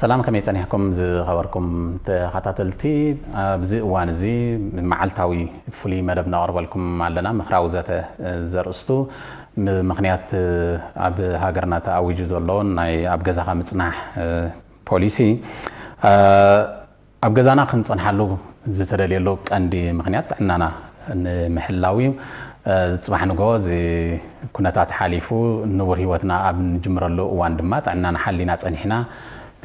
ሰላም፣ ከመይ ጸኒሕኩም ዝኸበርኩም ተኸታተልቲ? ኣብዚ እዋን እዚ መዓልታዊ ፍሉይ መደብ ነቕርበልኩም ኣለና። ምኽራዊ ዘተ ዘርእስቱ ምኽንያት ኣብ ሃገርና ተኣዊጁ ዘሎ ናይ ኣብ ገዛኻ ምጽናሕ ፖሊሲ ኣብ ገዛና ክንጸንሓሉ ዝተደልየሉ ቀንዲ ምኽንያት ጥዕናና ንምሕላው እዩ። ጽባሕ ንግሆ እዚ ኩነታት ሓሊፉ ንቡር ህይወትና ኣብ ንጅምረሉ እዋን ድማ ጥዕናና ሓሊና ጸኒሕና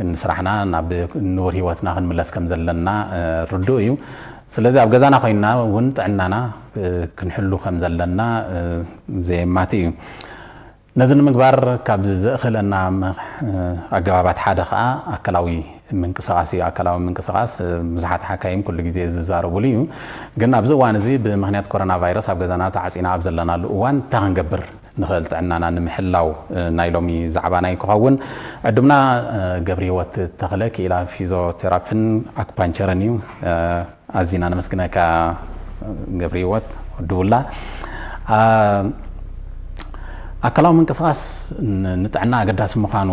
ንስራሕና ናብ ንቡር ህይወትና ክንምለስ ከም ዘለና ርዱእ እዩ። ስለዚ ኣብ ገዛና ኮይንና እውን ጥዕናና ክንሕሉ ከም ዘለና ዘየማቲ እዩ። ነዚ ንምግባር ካብ ዘእኽለና ኣገባባት ሓደ ከዓ ኣካላዊ ምንቅስቃስ እዩ። ኣካላዊ ምንቅስቃስ ብዙሓት ሓካይም ኩሉ ግዜ ዝዛረቡሉ እዩ። ግን ኣብዚ እዋን እዚ ብምኽንያት ኮሮና ቫይረስ ኣብ ገዛና ተዓፂና ኣብ ዘለናሉ እዋን እንታይ ክንገብር ንኽእል ጥዕናና ንምሕላው ናይ ሎሚ ዛዕባና እዩ ክኸውን። ዕዱምና ገብረ ህይወት ተኽለ ክኢላ ፊዚዮቴራፒን ኣኩፓንቸርን እዩ። ኣዚና ነመስግነካ ገብረ ህይወት ወዲ ውላ። ኣካላዊ ምንቅስቃስ ንጥዕና ኣገዳሲ ምዃኑ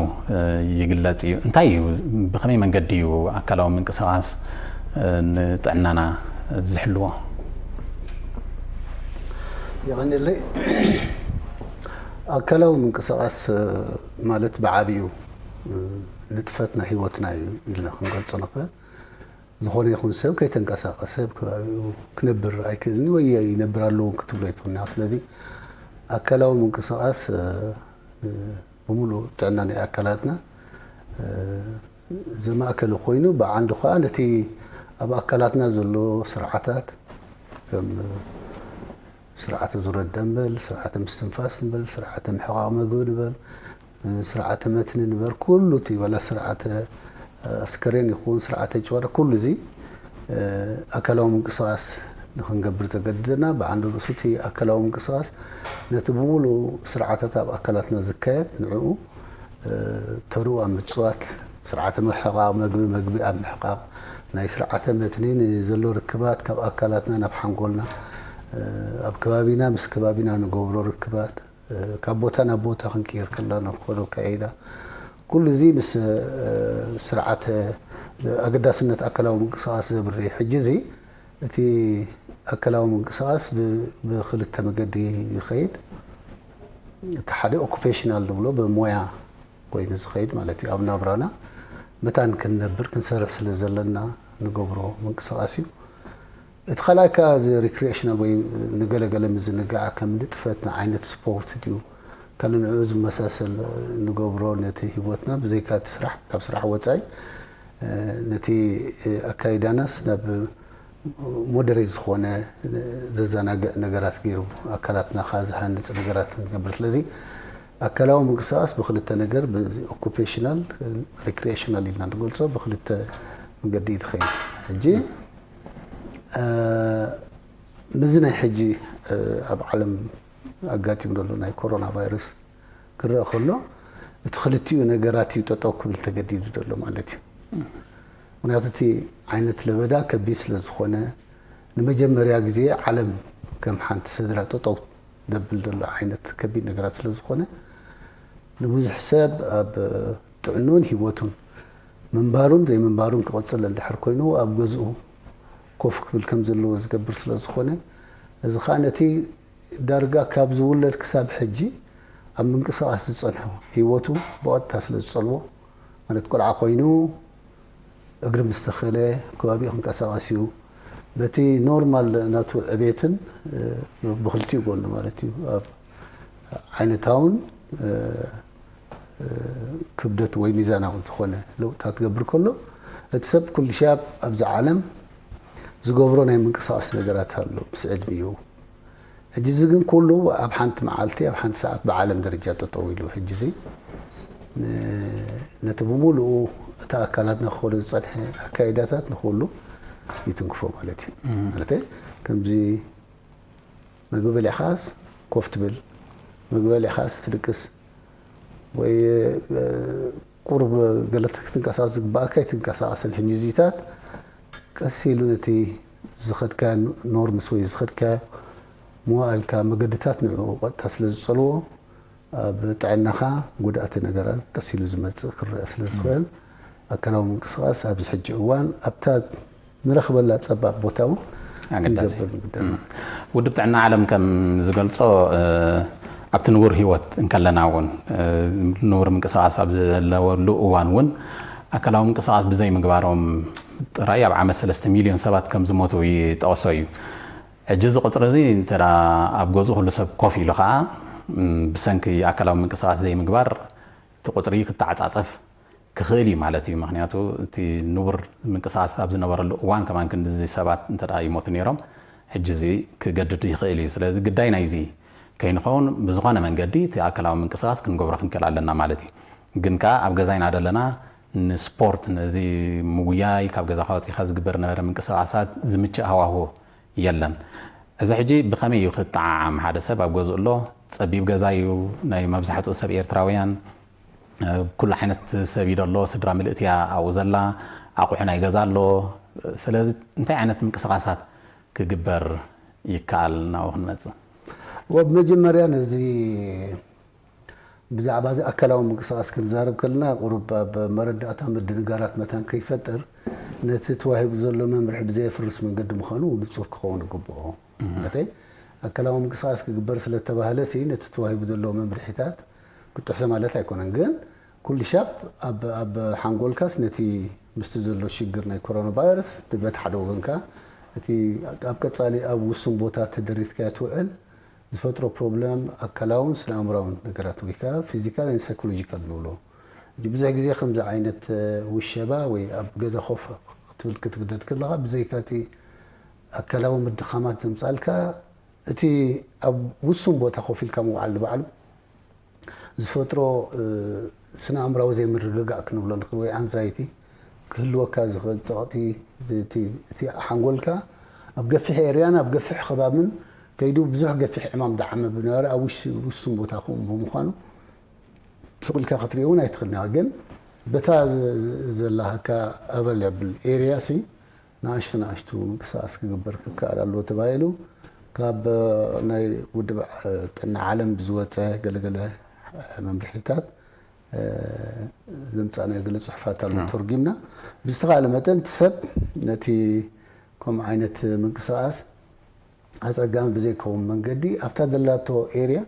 ይግለጽ እዩ። እንታይ እዩ፣ ብኸመይ መንገዲ እዩ ኣካላዊ ምንቅስቃስ ንጥዕናና ዝሕልዎ? የቐንየለይ። ኣካላዊ ምንቅስቃስ ማለት ብዓብዩ ንጥፈት ናይ ህይወትና እዩ ኢልና ክንገልጾ ንኽእል። ዝኾነ ይኹን ሰብ ከይተንቀሳቐሰ ኣብ ከባቢኡ ክነብር ኣይክእልን ወይ ይነብር ኣለዎ ክትብሎ ኣይትኽእልን። ስለዚ ኣካላዊ ምንቅስቃስ ብምሉእ ጥዕና ናይ ኣካላትና ዘማእከለ ኮይኑ ብዓንዱ ከዓ ነቲ ኣብ ኣካላትና ዘሎ ስርዓታት ከም ስርዓተ ዙረት ደም በል፣ ስርዓተ ምስትንፋስ ንበል፣ ስርዓተ ምሕቓቕ መግቢ ንበል፣ ስርዓተ መትኒ ንበል፣ ኩሉ እቲ ዋላ ስርዓተ ኣስከሬን ይኹን ስርዓተ ጭዋዳ ኩሉ እዚ ኣካላዊ ምንቅስቃስ ንክንገብር ዘገድደና ብዓንዱ ርእሱ እቲ ኣካላዊ ምንቅስቃስ ነቲ ብምሉእ ስርዓታት ኣብ ኣካላትና ዝካየድ ንዕኡ ተርኡ ኣብ ምጽዋት ስርዓተ ምሕቓቕ መግቢ መግቢ ኣብ ምሕቓቕ ናይ ስርዓተ መትኒ ንዘሎ ርክባት ካብ ኣካላትና ናብ ሓንጎልና ኣብ ከባቢና ምስ ከባቢና ንገብሮ ርክባት ካብ ቦታ ናብ ቦታ ክንቅየር ከለና ንኸዶ ኣካይዳ ኩሉ እዚ ምስ ስርዓተ ኣገዳስነት ኣካላዊ ምንቅስቃስ ዘብርህ ሕጂ እዚ እቲ ኣካላዊ ምንቅስቃስ ብክልተ መገዲ ይኸይድ። እቲ ሓደ ኦኩፔሽናል ንብሎ ብሞያ ኮይኑ ዝኸይድ ማለት እዩ። ኣብ ናብራና መታን ክንነብር ክንሰርሕ ስለ ዘለና ንገብሮ ምንቅስቃስ እዩ። እቲ ካልኣይ ከዓ እዚ ሪክሪኤሽናል ወይ ንገለገለ ምዝንጋዕ ከም ንጥፈት ንዓይነት ስፖርት ድዩ ካልእ ንዕኡ ዝመሳሰል ንገብሮ ነቲ ህይወትና ብዘይካ እቲ ስራሕ ካብ ስራሕ ወፃኢ ነቲ ኣካይዳናስ ናብ ሞደሬት ዝኾነ ዘዘናግዕ ነገራት ገይሩ ኣካላትና ከዓ ዝሃንፅ ነገራት ንገብር። ስለዚ ኣካላዊ ምንቅስቃስ ብክልተ ነገር ኦኩፔሽናል ሪክሪኤሽናል ኢልና ንገልፆ ብክልተ መገዲ እዩ ትኸይድ። ሕጂ ምዚ ናይ ሕጂ ኣብ ዓለም ኣጋጢሙ ዘሎ ናይ ኮሮና ቫይረስ ክረአ ከሎ እቲ ክልቲኡ ነገራት እዩ ጠጠው ክብል ተገዲዱ ዘሎ ማለት እዩ። ምክንያቱ እቲ ዓይነት ለበዳ ከቢድ ስለ ዝኾነ ንመጀመርያ ግዜ ዓለም ከም ሓንቲ ስድራ ጠጠው ዘብል ዘሎ ዓይነት ከቢድ ነገራት ስለ ዝኾነ ንብዙሕ ሰብ ኣብ ጥዕኑን ህይወቱን ምንባሩን ዘይምንባሩን ክቕፅል እንድሕር ኮይኑ ኣብ ገዝኡ ኮፍ ክብል ከም ዘለዎ ዝገብር ስለ ዝኾነ እዚ ከዓ ነቲ ዳርጋ ካብ ዝውለድ ክሳብ ሕጂ ኣብ ምንቅስቃስ ዝፀንሑ ህይወቱ ብቐጥታ ስለ ዝፀልዎ ማለት ቆልዓ ኮይኑ እግሪ ምስ ተኸለ ከባቢኡ ክንቀሳቐስ እዩ። በቲ ኖርማል ናቱ ዕቤትን ብክልቲኡ ጎኑ ማለት እዩ ኣብ ዓይነታውን ክብደት ወይ ሚዛናዊ ዝኾነ ለውጥታት ትገብር ከሎ እቲ ሰብ ኩሉ ሻብ ኣብዚ ዓለም ዝገብሮ ናይ ምንቅስቃስ ነገራት ኣሎ ምስ ዕድሚኡ። ሕጂ እዚ ግን ኩሉ ኣብ ሓንቲ መዓልቲ ኣብ ሓንቲ ሰዓት ብዓለም ደረጃ ጠጠው ኢሉ ሕጂ እዚ ነቲ ብምሉኡ እቲ ኣካላትና ክኸዶ ዝፀንሐ ኣካይዳታት ንኩሉ ይትንክፎ ማለት እዩ። ማለት ከምዚ ምግቢ በሊዕኻስ ኮፍ ትብል፣ ምግቢ በሊዕኻስ ትድቅስ ወይ ቁሩብ ገለ ክትንቀሳቐስ ዝግባኣካ ኣይትንቀሳቐስን። ሕጂ እዚታት ቀስ ኢሉ ነቲ ዝኸድካዮ ኖርምስ ወይ ዝኸድካዮ መዋእልካ መገድታት ንዕኡ ቀጥታ ስለ ዝጸልዎ ኣብ ጥዕናኻ ጎዳእቲ ነገራት ቀስ ኢሉ ዝመጽእ ክረአ ስለ ዝኽእል ኣካላዊ ምንቅስቓስ ኣብዚ ሕጂ እዋን ኣብታ ንረኽበላ ጸባብ ቦታ እውን ኣገዳሲ። ክንገብር ንግደድ። ውድብ ጥዕና ዓለም ከም ዝገልጾ፣ እ፣ ኣብቲ ንቡር ህይወት እንከለና እውን፣ እ፣ ንቡር ምንቅስቓስ ኣብ ዘለወሉ እዋን እውን ኣካላዊ ምንቅስቓስ ብዘይ ምግባሮም ጥራይ ኣብ ዓመት ሰለስተ ሚልዮን ሰባት ከም ዝሞቱ ይጠቕሶ እዩ። ሕጂ እዚ ቁፅሪ እዚ እንተ ደኣ ኣብ ገዝኡ ኩሉ ሰብ ኮፍ ኢሉ ከዓ፣ ም፣ ብሰንኪ ኣካላዊ ምንቅስቓስ ዘይምግባር እቲ ቁፅሪ ክተዓፃፀፍ ክኽእል እዩ ማለት እዩ። ምኽንያቱ እቲ ንቡር ምንቅስቓስ ኣብ ዝነበረሉ እዋን ከማን ክንድዚ ሰባት እንተ ደኣ ይሞቱ ነይሮም፣ ሕጂ እዚ ክገድድ ይኽእል እዩ። ስለዚ ግዳይ ናይዚ ከይንኸውን ብዝኾነ መንገዲ እቲ ኣካላዊ ምንቅስቓስ ክንገብሮ ክንክእል ኣለና ማለት እዩ። ግን ከኣ ኣብ ገዛይና ደለና ንስፖርት፣ ነዚ ምጉያይ፣ ካብ ገዛኻ ወጺኻ ዝግበር ነበረ ምንቅስቓሳት ዝምችእ ሃዋህው የለን። እዚ ሕጂ ብኸመይ እዩ ክጠዓዓም? ሓደ ሰብ ኣብ ገዝኡ ኣሎ፣ ጸቢብ ገዛ እዩ ናይ መብዛሕትኡ ሰብ ኤርትራውያን። እ፣ ኩሉ ዓይነት ሰብ እዩ ዘሎ፣ ስድራ ምልእቲ እያ ኣብኡ ዘላ፣ ኣቑሑ ናይ ገዛ ኣሎ። ስለዚ እንታይ ዓይነት ምንቅስቓሳት ክግበር ይከኣል ናብኡ ክንመጽእ? ወብ መጀመርያ ነዚ ብዛዕባ እዚ ኣካላዊ ምንቅስቓስ ክንዛረብ ከለና ቁሩብ ኣብ መረዳእታ ምድንጋራት መታን ከይፈጥር ነቲ ተዋሂቡ ዘሎ መምርሒ ብዘየፍርስ መንገዲ ምዃኑ ንጹር ክኸውን ይግብኦ። ማለተይ ኣካላዊ ምንቅስቓስ ክግበር ስለተባህለ ሲ ነቲ ተዋሂቡ ዘሎ መምርሒታት ክጥሕሶ ማለት ኣይኮነን። ግን ኩሉ ሻብ ኣብ ኣብ ሓንጎልካስ ነቲ ምስቲ ዘሎ ሽግር ናይ ኮሮና ቫይረስ በቲ ሓደ ወገንካ እቲ ኣብ ቀጻሊ ኣብ ውሱን ቦታ ተደሪትካዮ ትውዕል ዝፈጥሮ ፕሮብለም ኣካላውን ስነ ኣእምራውን ነገራት ወይ ከዓ ፊዚካል ን ሳይኮሎጂካል ንብሎ። ሕጂ ብዙሕ ግዜ ከምዚ ዓይነት ውሸባ ወይ ኣብ ገዛ ኮፍ ክትብል ክትግደድ ከለኻ ብዘይካ እቲ ኣካላዊ ምድኻማት ዘምጻልካ እቲ ኣብ ውሱን ቦታ ኮፍ ኢልካ ምውዓል ንባዕሉ ዝፈጥሮ ስነ ኣእምራዊ ዘይምርግጋእ ክንብሎ ንኽእል ወይ ኣንዛይቲ ክህልወካ ዝኽእል ጸቕጢ እቲ ሓንጎልካ ኣብ ገፊሕ ኤርያን ኣብ ገፊሕ ከባብን ከይዱ ብዙሕ ገፊሕ ዕማም ዳዓመ ብነበረ ኣብ ውሽ ውሱን ቦታ ከምኡ ብምዃኑ ስቕ ኢልካ ክትሪኦ እውን ኣይትኽእልን ኢኻ። ግን በታ ዘላሃካ ኣቨለብል ኤርያ ሲ ንኣሽቱ ንኣሽቱ ምንቅስቃስ ክግበር ክከኣል ኣለዎ ተባሂሉ ካብ ናይ ውድብ ጥዕና ዓለም ብዝወፀ ገለገለ መምርሒታት ዘምፃእናዮ ገለ ፅሑፋት ኣሎ ተርጊምና ብዝተኻለ መጠን እቲ ሰብ ነቲ ከምኡ ዓይነት ምንቅስቃስ ኣፀጋሚ ብዘይከውን መንገዲ ኣብታ ዘላቶ ኤርያ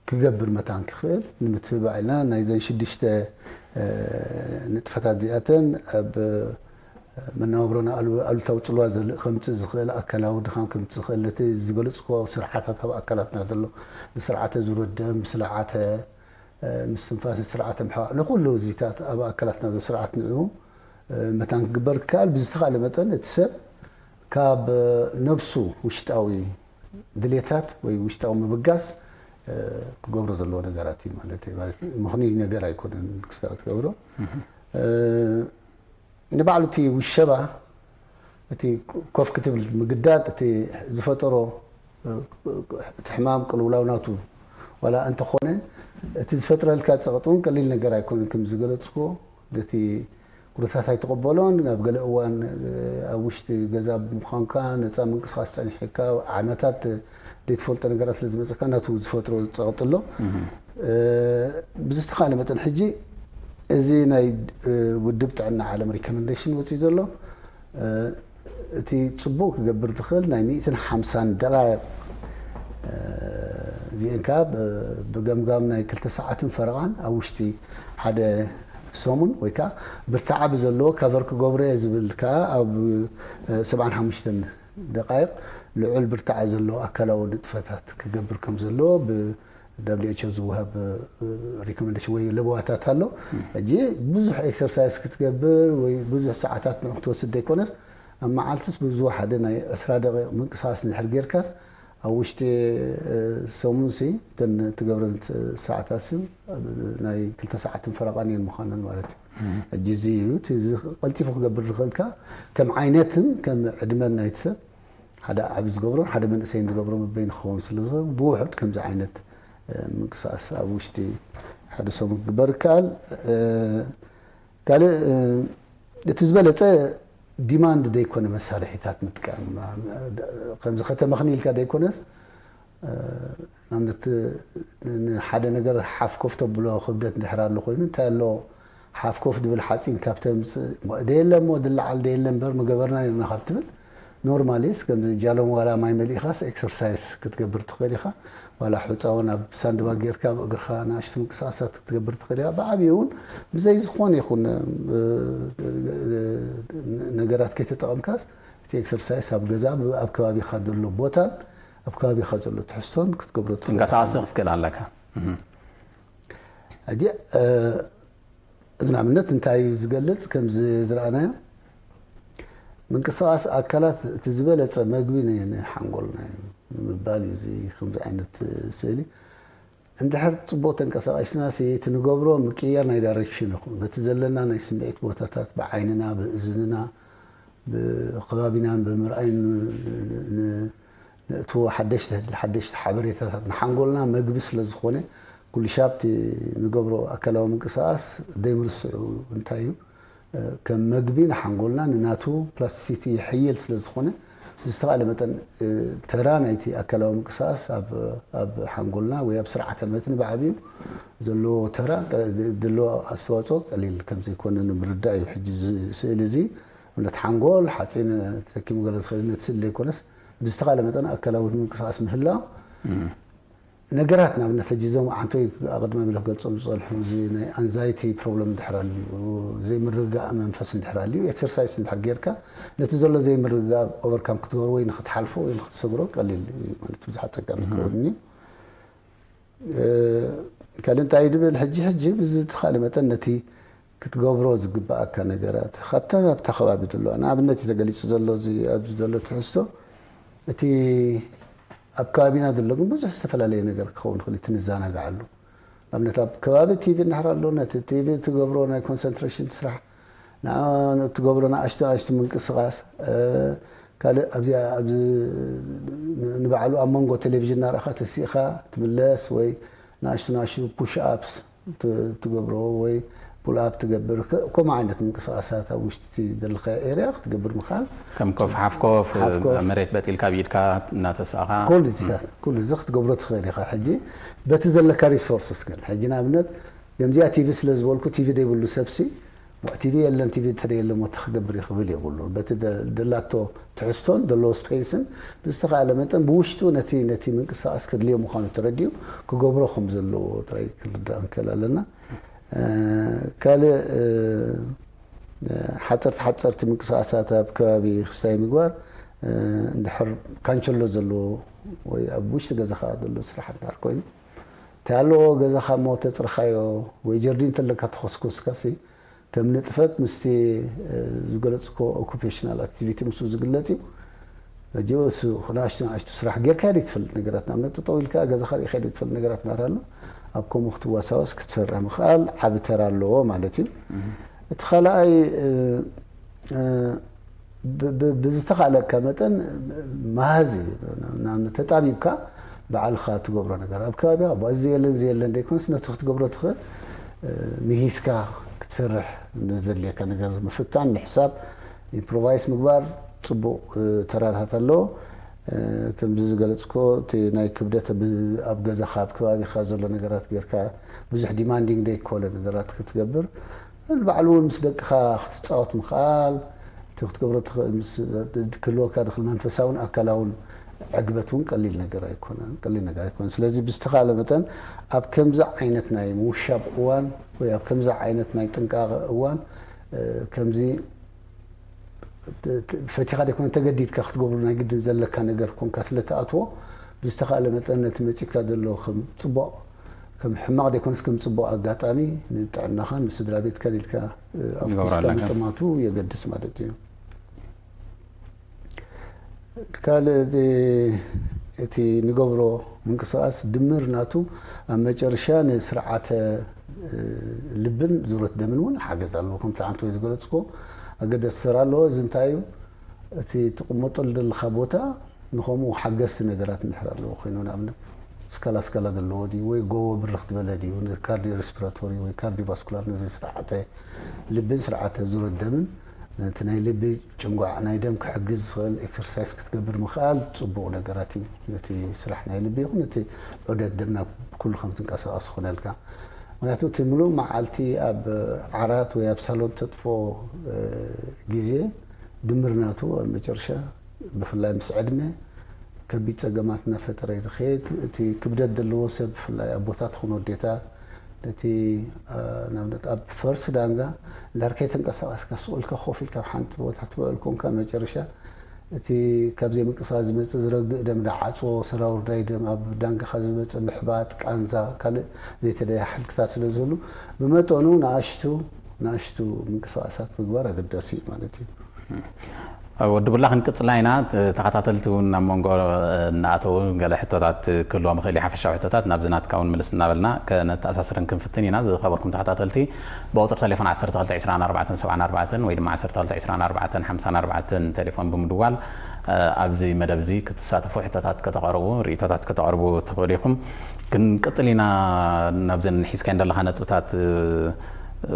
ክገብር መታን ክኽእል ንምትብባዕ ኢልና ናይዘን ሽዱሽተ ንጥፈታት እዚኣተን ኣብ መነባብሮና ኣሉታዊ ፅልዋ ከምፅእ ዝኽእል ኣካላዊ ድኻም ከምፅእ ዝኽእል ነቲ ዝገለፅኩዎ ስርዓታት ኣብ ኣካላትና ዘሎ ንስርዓተ ዙረት ደም ስርዓተ ምስትንፋስ ስርዓተ ምሕዋእ ንኩሉ እዚታት ኣብ ኣካላትና ዘሎ ስርዓት ንዑ መታን ክግበር ክከኣል ብዝተኻለ መጠን እቲ ሰብ ካብ ነብሱ ውሽጣዊ ድሌታት ወይ ውሽጣዊ ምብጋስ ክገብሮ ዘለዎ ነገራት እዩ ማለት እዩ። ማለት ምኽኑይ ነገር ኣይኮነን ክስታ ክትገብሮ። ንባዕሉ እቲ ውሸባ እቲ ኮፍ ክትብል ምግዳድ እቲ ዝፈጠሮ እቲ ሕማም ቅልውላው ናቱ ዋላ እንተኾነ እቲ ዝፈጥረልካ ፀቕጢ እውን ቀሊል ነገር ኣይኮነን ከም ዝገለፅኩዎ ነቲ ኩነታት ኣይትቐበሎን ኣብ ገለ እዋን ኣብ ውሽጢ ገዛ ብምዃንካ ነፃ ምንቅስቃስ ፀኒሕካ ዓመታት ዘይትፈልጦ ነገራት ስለ ዝመፀካ ናቱ ዝፈጥሮ ፀቕጢ ኣሎ። ብዝተኻለ መጠን ሕጂ እዚ ናይ ውድብ ጥዕና ዓለም ሪኮመንዴሽን ወፂኡ ዘሎ እቲ ፅቡቅ ክገብር ዝኽእል ናይ ሚእትን ሓምሳን ደቃይቕ እዚአን ከዓ ብገምጋም ናይ ክልተ ሰዓትን ፈረቓን ኣብ ውሽጢ ሓደ ሰሙን ወይ ከዓ ብርታዐ ብዘለዎ ካቨር ክገብሮ እየ ዝብል ከዓ ኣብ ሰብዓን ሓሙሽተን ደቃይቕ ልዑል ብርታዐ ዘለዎ ኣካላዊ ንጥፈታት ክገብር ከም ዘለዎ ብ ደብሊው ኤች ኦ ዝወሃብ ሪኮመንዴሽን ወይ ለበዋታት ኣሎ። ሕጂ ብዙሕ ኤክሰርሳይዝ ክትገብር ወይ ብዙሕ ሰዓታት ንዑ ክትወስድ ዘይኮነስ ኣብ መዓልትስ ብዝወሓደ ናይ ዕስራ ደቂቕ ምንቅስቃስ እንድሕር ጌርካስ ኣብ ውሽጢ ሰሙንሲ እተን ትገብረን ሰዓታትሲ ናይ ክልተ ሰዓትን ፈረቓን እየን ምዃነን ማለት እዩ። ሕጂ እዚ እዩ እቲ ቀልጢፉ ክገብር ዝኽእልካ ከም ዓይነትን ከም ዕድመን ናይቲ ሰብ ሓደ ዓቢ ዝገብሮን ሓደ መንእሰይን ዝገብሮ መበይን ክኸውን ስለ ዝኽእል ብውሑድ ከምዚ ዓይነት ምንቅስቃስ ኣብ ውሽጢ ሓደ ሰሙን ክግበር ይከኣል። ካልእ እቲ ዝበለጸ ዲማንድ ዘይኮነ መሳርሒታት ምጥቃም ከምዚ ከተመኽኒ ኢልካ ዘይኮነስ ንኣብነት ንሓደ ነገር ሓፍ ኮፍ ተብሎ ክብደት እንድሕር ኣሎ ኮይኑ እንታይ ኣሎ ሓፍ ኮፍ ድብል ሓፂን ካብ ተምፅእ፣ ደየለ እሞ ድለዓል ደየለ እምበር ምገበርና ነርና ካብ ትብል፣ ኖርማሊስ ከምዚ ጃሎን ዋላ ማይ መሊእኻስ ኤክሰርሳይስ ክትገብር ትኽእል ኢኻ። ዋላ ሑፃውን ኣብ ሳንድባግ ጌርካ ኣብ እግርኻ ንኣሽቱ ምንቅስቃሳት ክትገብር ትኽእል ኢኻ። ብዓብዩ እውን ብዘይ ዝኾነ ይኹን ነገራት ከይተጠቐምካስ እቲ ኤክሰርሳይስ ኣብ ገዛ ኣብ ከባቢኻ ዘሎ ቦታን ኣብ ከባቢኻ ዘሎ ትሕዝቶን ክትገብሮ ትኽእል። ትንቀሳቐሲ ክትክእል ኣለካ። ሕጂ እዚ ንኣብነት እንታይ እዩ ዝገልፅ? ከምዚ ዝረኣናዮ ምንቅስቃስ ኣካላት እቲ ዝበለፀ መግቢ ንሓንጎልና እዩ ምባል እዩ። እዚ ከምዚ ዓይነት ስእሊ እንድሕር ፅቡቅ ተንቀሳቂስና እቲ ንገብሮ ምቅያር ናይ ዳይሬክሽን ይኹን በቲ ዘለና ናይ ስምዒት ቦታታት ብዓይንና ብእዝንና ብከባቢናን ብምርኣይ ንእትዎ ሓደሽቲ ሓደሽቲ ሓበሬታታት ንሓንጎልና መግቢ ስለ ዝኾነ ኩሉ ሻብ እቲ ንገብሮ ኣካላዊ ምንቅስቃስ ዘይምርስዑ እንታይ እዩ ከም መግቢ ንሓንጎልና ንናቱ ፕላስቲሲቲ ይሕይል ስለ ዝኾነ ብዝተኻለ መጠን ተራ ናይቲ ኣካላዊ ምንቅስቃስ ኣብ ሓንጎልና ወይ ኣብ ስርዓተ መትኒ ብዓብዩ ዘለዎ ተራ ዘለዎ ኣስተዋፅኦ ቀሊል ከም ዘይኮነ ንምርዳእ እዩ። ሕጂ እዚ ስእሊ እዚ እምነት ሓንጎል ሓፂን ተኪሙ ገለ ዝኽእል ነቲ ስእሊ ዘይኮነስ ብዝተኻለ መጠን ኣካላዊ ምንቅስቃስ ምህላው ነገራት ንኣብነት ሕጂ እዞም ዓንቶይ ኣቐድማ ቢለ ክገልፆም ዝፀንሑ እዚ ናይ ኣንዛይቲ ፕሮብለም እንድሕር ኣልዩ ዘይምርግጋእ መንፈስ እንድሕር ኣልዩ ኤክሰርሳይስ እንድሕር ጌርካ ነቲ ዘሎ ዘይምርግጋእ ኦቨርካም ክትገብሮ ወይ ንክትሓልፎ ወይ ንክትሰግሮ ቀሊል እዩ ማለት ብዙሕ ኣፀጋሚ ክኸውን እዩ። ካልእ እንታይ ድብል ሕጂ ሕጂ ብዝተኻለ መጠን ነቲ ክትገብሮ ዝግባኣካ ነገራት ካብታ ኣብታ ከባቢ ደለዋ ንኣብነት እዩ ተገሊፁ ዘሎ እዚ ኣብዚ ዘሎ ትሕዝቶ እቲ ኣብ ከባቢና ዘሎ ግን ብዙሕ ዝተፈላለየ ነገር ክኸውን ይኽእል እቲ ንዘናግዓሉ ንኣብነት ኣብ ከባቢ ቲቪ እንድሕር ኣሎ ነቲ ቲቪ ትገብሮ ናይ ኮንሰንትሬሽን ስራሕ ትገብሮ ንኣሽቱ ኣሽቱ ምንቅስቃስ ካልእ ኣብዚኣ ንባዕሉ ኣብ መንጎ ቴሌቪዥን እናረእኻ ተሲእኻ ትምለስ ወይ ንኣሽቱ ንኣሽቱ ፑሽ ኣፕስ ትገብሮ ወይ ፑል ኣፕ ትገብር ከምኡ ዓይነት ምንቅስቃሳት ኣብ ውሽጢ ዘለካ ኤርያ ክትገብር ምክኣል ከም ኮፍ ሓፍ ኮፍ መሬት በጢልካ ብኢድካ እናተሳእኻ ኩሉ እዚታት ኩሉ እዚ ክትገብሮ ትኽእል ኢኻ። ሕጂ በቲ ዘለካ ሪሶርስስ ግን ሕጂ ንኣብነት ከምዚኣ ቲቪ ስለ ዝበልኩ ቲቪ ዘይብሉ ሰብሲ ቲቪ የለን ቲቪ እንተ የለ ሞተ ክገብር ይኽብል የብሉ በቲ ደላቶ ትሕዝቶን ደለዎ ስፔስን ብዝተኻለ መጠን ብውሽጡ ነቲ ነቲ ምንቅስቃስ ከድልዮ ምዃኑ ተረዲኡ ክገብሮ ከም ዘለዎ ጥራይ ክንርዳእ ንክእል ኣለና። ካልእ ሓፀርቲ ሓፀርቲ ምንቅስቃሳት ኣብ ከባቢ ክስታይ ምግባር እንድሕር ካንቸሎ ዘለዎ ወይ ኣብ ውሽጢ ገዛኻ ዘሎ ስራሓት እንድሕር ኮይኑ እንታይ ኣለዎ ገዛኻ እሞ ተፅርኻዮ ወይ ጀርዲን ተለካ ተኾስኮስካ ሲ ከም ንጥፈት ምስቲ ዝገለፅኮ ኦኩፔሽናል ኣክቲቪቲ ምስኡ ዝግለፅ እዩ። ሕጂ እሱ ንኣሽቱ ንኣሽቱ ስራሕ ጌርካ ዶ ትፈልጥ ነገራት ንኣብነት ጠጠው ኢልካ ገዛኻ ሪኢኻ ዶ ትፈልጥ ነገራት ናት ኣሎ ኣብ ከምኡ ክትዋሳወስ ክትሰርሕ ምኽኣል ዓቢ ተራ ኣለዎ ማለት እዩ። እቲ ካልኣይ ብዝተኻእለካ መጠን መሃዚ ተጣቢብካ ባዕልኻ ትገብሮ ነገር ኣብ ከባቢኻ እዚ የለን እዚ የለን ዘይኮንስ ነቲ ክትገብሮ ትኽእል ምሂዝካ ክትሰርሕ ዘድልየካ ነገር ምፍታን ምሕሳብ ኢምፕሮቫይስ ምግባር ፅቡቕ ተራታት ኣለዎ። ከምዚ ዝገለፅኮ እቲ ናይ ክብደት ኣብ ገዛኻ ኣብ ከባቢኻ ዘሎ ነገራት ጌርካ ብዙሕ ዲማንዲንግ ዘይኮነ ነገራት ክትገብር ንባዕሉ እውን ምስ ደቅኻ ክትፃወት ምኽኣል እቲ ክትገብሮ ክህልወካ ድኽእል መንፈሳውን ኣካላውን ዕግበት እውን ቀሊል ነገር ኣይኮነን ቀሊል ነገር ኣይኮነን ስለዚ ብዝተኻለ መጠን ኣብ ከምዚ ዓይነት ናይ ምውሻብ እዋን ወይ ኣብ ከምዚ ዓይነት ናይ ጥንቃቐ እዋን ከምዚ ፈቲኻ ደይኮነ ተገዲድካ ክትገብሩ ናይ ግድን ዘለካ ነገር ኮንካ ስለተኣትዎ ብዝተኻለ መጠን ነቲ መፂካ ዘሎ ከም ፅቡቕ ከም ሕማቕ ደይኮነስ ከም ፅቡቕ ኣጋጣሚ ንጥዕናኻን ንስድራ ቤትካን ኢልካ ኣፍኩስካ ምጥማቱ የገድስ ማለት እዩ። ካልእ እቲ ንገብሮ ምንቅስቃስ ድምር ናቱ ኣብ መጨረሻ ንስርዓተ ልብን ዙረት ደምን እውን ሓገዝ ኣለዎ ከምቲ ዓንቶ ዝገለፅኮ ኣገደስቲ ስራ ኣለዎ እዚ እንታይ እዩ እቲ ትቕመጠሉ ዘለኻ ቦታ ንኸምኡ ሓገዝቲ ነገራት እንድሕር ኣለዎ ኮይኑ ንኣብነት ስካላ ስካላ ዘለዎ ድዩ ወይ ጎቦ ብርኽ ዝበለ ድዩ ንካርዲዮ ሬስፒራቶሪ ወይ ካርዲዮቫስኩላር ነዚ ስርዓተ ልብን ስርዓተ ዙረት ደምን ነቲ ናይ ልቢ ጭንጓዕ ናይ ደም ክሕግዝ ዝኽእል ኤክሰርሳይስ ክትገብር ምኽኣል ፅቡቕ ነገራት እዩ። ነቲ ስራሕ ናይ ልቢ ይኹን ነቲ ዑደት ደም ናብ ኩሉ ከም ትንቀሳቐስ ይኾነልካ። ምክንያቱ እቲ ምሉእ መዓልቲ ኣብ ዓራት ወይ ኣብ ሳሎን ተጥፎ ግዜ ድምር ናቱ ኣብ መጨረሻ ብፍላይ ምስ ዕድመ ከቢድ ጸገማት እናፈጠረ እዩ ዝኸይድ። እቲ ክብደት ዘለዎ ሰብ ብፍላይ ኣቦታት ኹን ወዴታት ነቲ ንኣብነት ኣብ ፈርስ ዳንጋ እንድሕር ከይተንቀሳቀስካ ስቕ ኢልካ ኮፍ ኢልካ ኣብ ሓንቲ ቦታ ትውዕል ኮንካ መጨረሻ እቲ ካብ ዘይምንቅስቃስ ዝመጽእ ዝረግእ ደም ዳዓጽዎ ሰራውር ናይ ደም ኣብ ዳንጋኻ ዝመጽእ ምሕባጥ ቃንዛ ካልእ ዘይተደየ ሓድግታት ስለ ዝህሉ ብመጠኑ ንኣሽቱ ንኣሽቱ ምንቅስቃሳት ምግባር ኣገዳሲ እዩ ማለት እዩ። ወዲ ቡላ ክንቅጽላ ኢና። ተኸታተልቲ እውን ናብ መንጎ እናኣተው ገለ ሕቶታት ክህልዎም ይኽእል እዩ። ሓፈሻዊ ሕቶታት ናብዚ ናትካ እውን ምልስ እናበልና ከነተኣሳስርን ክንፍትን ኢና። ዝኸበርኩም ተኸታተልቲ ብቁፅሪ ቴሌፎን ዓሰርተ ክልተ ዕስራን ኣርባዕተን ሰብዓን ኣርባዕተን ወይ ድማ ዓሰርተ ክልተ ዕስራን ኣርባዕተን ሓምሳን ኣርባዕተን ቴሌፎን ብምድዋል ኣብዚ መደብ እዚ ክትሳተፉ ሕቶታት ከተቐርቡ ርእቶታት ከተቐርቡ ትኽእሉ ኢኹም። ክንቅጽል ኢና። ናብዘን ሒዝካየን ዘለኻ ነጥብታት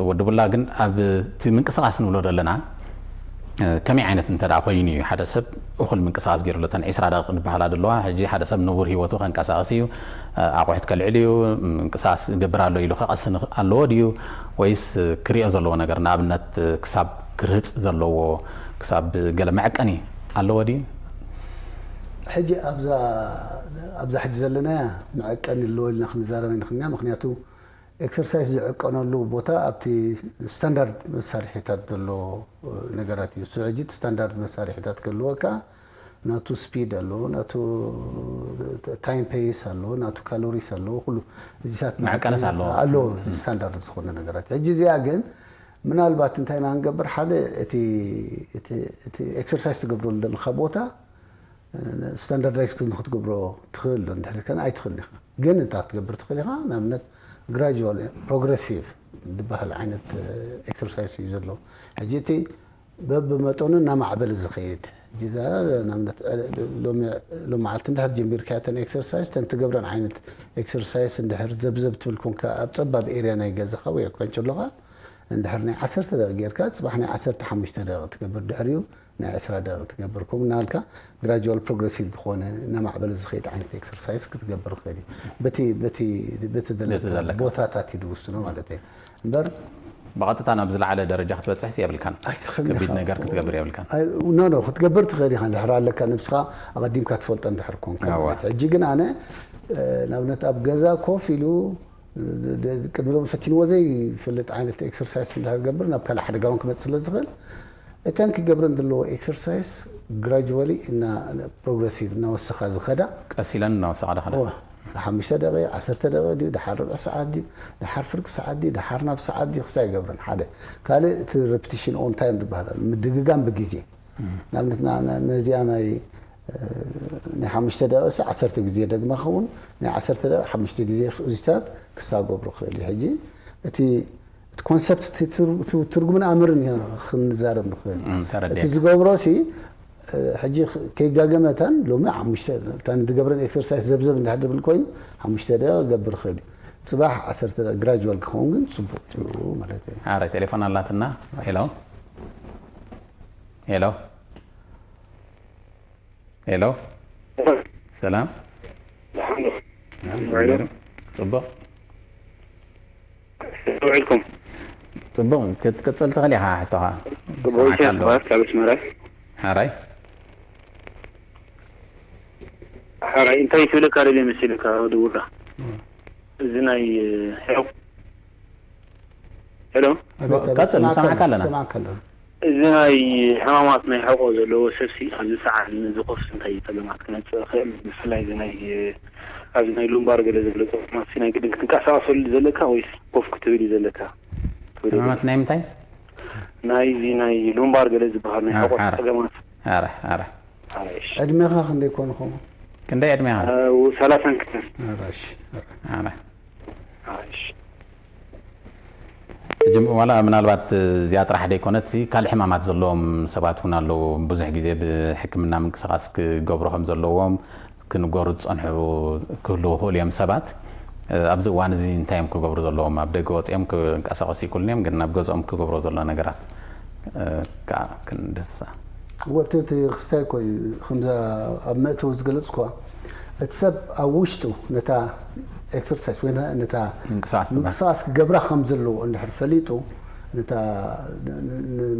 ወዲ ቡላ ግን ኣብ እቲ ምንቅስቃስ ንብሎ ዘለና ከመይ ዓይነት እንተ ደኣ ኮይኑ እዩ ሓደ ሰብ እኹል ምንቅስቃስ ገይሩ ኣሎ? እተን ዒስራ ደቂቕ ዝበሃላ ዘለዋ ሕጂ ሓደ ሰብ ንቡር ህይወቱ ከንቀሳቅስ እዩ፣ ኣቑሑት ከልዕል እዩ፣ ምንቅስቃስ ይገብር ኣሎ ኢሉ ከቐስን ኣለዎ ድዩ? ወይስ ክሪኦ ዘለዎ ነገር ንኣብነት ክሳብ ክርህጽ ዘለዎ ክሳብ ገለ መዐቀኒ ኣለዎ ድዩ? ሕጂ ኣብዛ ኣብዛ ሕጂ ዘለናያ መዐቀኒ ኣለዎ ኢልና ክንዛረብ ንኽንያ ምክንያቱ ኤክሰርሳይስ ዝዕቀነሉ ቦታ ኣብቲ ስታንዳርድ መሳርሒታት ዘሎ ነገራት እዩ። እሱ ሕጂ እቲ ስታንዳርድ መሳርሒታት ክህልወካ ናቱ ስፒድ ኣለዎ፣ ናቱ ታይም ፔስ ኣለዎ፣ ናቱ ካሎሪስ ኣለዎ፣ ኩሉ እዚታት መዐቀንስ ኣለዎ። ኣለዎ፣ እዚ ስታንዳርድ ዝኾነ ነገራት። ሕጂ እዚኣ ግን ምናልባት እንታይ ኢና ክንገብር ሓደ እቲ እቲ እቲ ኤክሰርሳይስ ትገብረሉ ዘለካ ቦታ ስታንዳርዳይዝ ክትገብሮ ትኽእል ዶ እንድሕር ከን ኣይትኽእል ኢኻ። ግን እንታይ ክትገብር ትኽእል ኢኻ? ንኣብነት ግራጁዋል ፕሮግረሲቭ ዝበሃል ዓይነት ኤክሰርሳይስ እዩ ዘሎ። ሕጂ እቲ በብመጠኑ እናማዕበለ ዝኸይድ ሕጂ እዛ ንኣብነት ሎሚ ሎም መዓልቲ እንድሕር ጀሚርካ ተን ኤክሰርሳይስ ተን ትገብረን ዓይነት ኤክሰርሳይስ እንድሕር ዘብዘብ ትብል ኮንካ ኣብ ጸባብ ኤርያ ናይ ገዛኻ ወይ ኮንቸሎኻ እንድሕር ናይ ዓሰርተ ደቂ ጌርካ ጽባሕ ናይ ዓሰርተ ሓሙሽተ ደቂ ትገብር ድሕሪኡ ናይ ዕስራ ደቂ ትገብር ከምኡ እናበልካ ግራጁዋል ፕሮግረሲቭ ዝኾነ እናማዕበለ ዝኸይድ ዓይነት ኤክሰርሳይስ ክትገብር ይኽእል እዩ። በቲ በቲ በቲ ዘለካ ቦታታት እዩ ዝውስኖ ማለት እዩ እምበር ብቐጥታ ናብ ዝለዓለ ደረጃ ክትበፅሕስ የብልካን። ኣይትኽእልን ከቢድ ኢኻ። ነገር ክትገብር የብልካን። ኖ ኖ ክትገብር ትኽእል ኢኻ እንድሕር ኣለካ ንብስኻ ኣቐዲምካ ትፈልጦ እንድሕር ኮንካ ኣዋ። ማለት እዩ። ሕጂ ግን ኣነ ንኣብነት ኣብ ገዛ ኮፍ ኢሉ ቅድሚ ሎም ፈቲንዎ ዘይፈልጥ ዓይነት ኤክሰርሳይስ እንድሕር ገብር ናብ ካልእ ሓደጋ እውን ክመፅእ ስለ ዝኽእል እተን ክገብረን ዘለዎ ኤክሰርሳይስ ግራጅዋሊ እና ፕሮግረሲቭ እናወሰኻ ዝኸዳ ቀስ ኢለን እናወሰኻ ዳኸዳ እወ፣ ሓሙሽተ ደቂ ዓሰርተ ደቂ ድዩ ድሓር ርብዒ ሰዓት ድዩ ድሓር ፍርቂ ሰዓት ድዩ ድሓር ናብ ሰዓት ድዩ ክሳይ ይገብረን ሓደ ካልእ እቲ ሬፕቲሽን ኦን ታይም ዝበሃል ምድግጋም ብግዜ ንኣብነት ና- ና- ነዚኣ ናይ እ፣ ናይ ሓሙሽተ ደቂ ሲ ዓሰርተ ግዜ ደግማ ክኸውን ናይ ዓሰርተ ደቂ ሓሙሽተ ግዜ እዚታት ክሳብ ገብሮ ክእል እዩ ሕጂ እቲ እቲ ኮንሰፕት እቲ ትር- እቲ ትርጉምን ኣምርን ኢና ክንዛረብ ንኽእል እም፣ ተረዲኤ። እቲ ዝገብሮ ሲ እ፣ ሕጂ ከይጋገመታን ሎሚ ሓሙሽተ እታን ዝገብረን ኤክሰርሳይስ ዘብዘብ እንድሕር ድብል ኮይኑ ሓሙሽተ ደቂ ክገብር ይኽእል እዩ ፅባሕ ዓሰርተ ግራጅዋል ክኸውን ግን ፅቡቅ እዩ ማለት እዩ ኣረ ቴሌፎን ኣላትና። ሄሎ ሄሎ ሄሎ ሰላም። ጽቡቕ ውዒልኩም? ጽቡቕ ክትቅጽል ትኽእል ኢኻ ሕቶኻ። ጽቡቕ ሰማዕካ ኢሳያስ ኣለኹ። በሃል ካብ ኣስመራ። ሓራይ ሓራይ እንታይ ክብለካ ደልየ መሲልካ ወዲ ውራ? እዚ ናይ ሕቕ- ሄሎ ኣቤት፣ ኣቤት፣ ቀጽል፣ ንሰማዕካ ንሰማዕካ ኣለና። ንሰማዕካ ኣለና። እዚ ናይ ሕማማት ናይ ሕቆ ዘለዎ ሰብሲ ኣብዚ ሰዓት ንዝቆፍስ እንታይ እዩ ጸገማት ክመጽእ ይኽእል? ብፍላይ እዚ ናይ ኣብዚ ናይ ሉምባር ገለ ዝብሎ ጸገማት ናይ ግድን ክትንቀሳቀሰሉ ዘለካ ወይስ ኮፍ ክትብል እዩ ዘለካ? ትብሎ ሕማማት ናይ ምንታይ? ናይዚ ናይ ሉምባር ገለ ዝበሃል ናይ አ፣ ሕቆ ሓረ። ጸገማት ኣረ ኣረ ኣራይሽ ዕድሜኻ ክንደይ ኮን ኸውን ክንደይ ዕድሜኻ? ሰላሳን ክልተን ኣራሽ ኣረ ኣራይሽ ሕጂ ዋላ ምናልባት እዚኣ ጥራሕ ደይኮነት ካልእ ሕማማት ዘለዎም ሰባት እውን ኣለዉ። ብዙሕ ግዜ ብሕክምና ምንቅስቃስ ክገብሩ ከም ዘለዎም ክንገሩ ዝጸንሑ ክህልዉ ይኽእሉ እዮም ሰባት። ኣብዚ እዋን እዚ እንታይ እዮም ክገብሩ ዘለዎም? ኣብ ደገ ወፂኦም ክንቀሳቀሱ ይክእሉን እዮም፣ ግን ናብ ገዝኦም ክገብሮ ዘሎ ነገራት ከዓ ክንድህሳ። ወልቲ እቲ ክስታይ እኮ እዩ ከምዛ ኣብ መእተዊ ዝገለፅኳ እቲ ሰብ ኣብ ውሽጡ ነታ ኤክሰርሳይስ ወይ ነታ ምንቅስቃስ ምንቅስቃስ ክገብራ ከም ዘለዎ እንድሕር ፈሊጡ፣ ነታ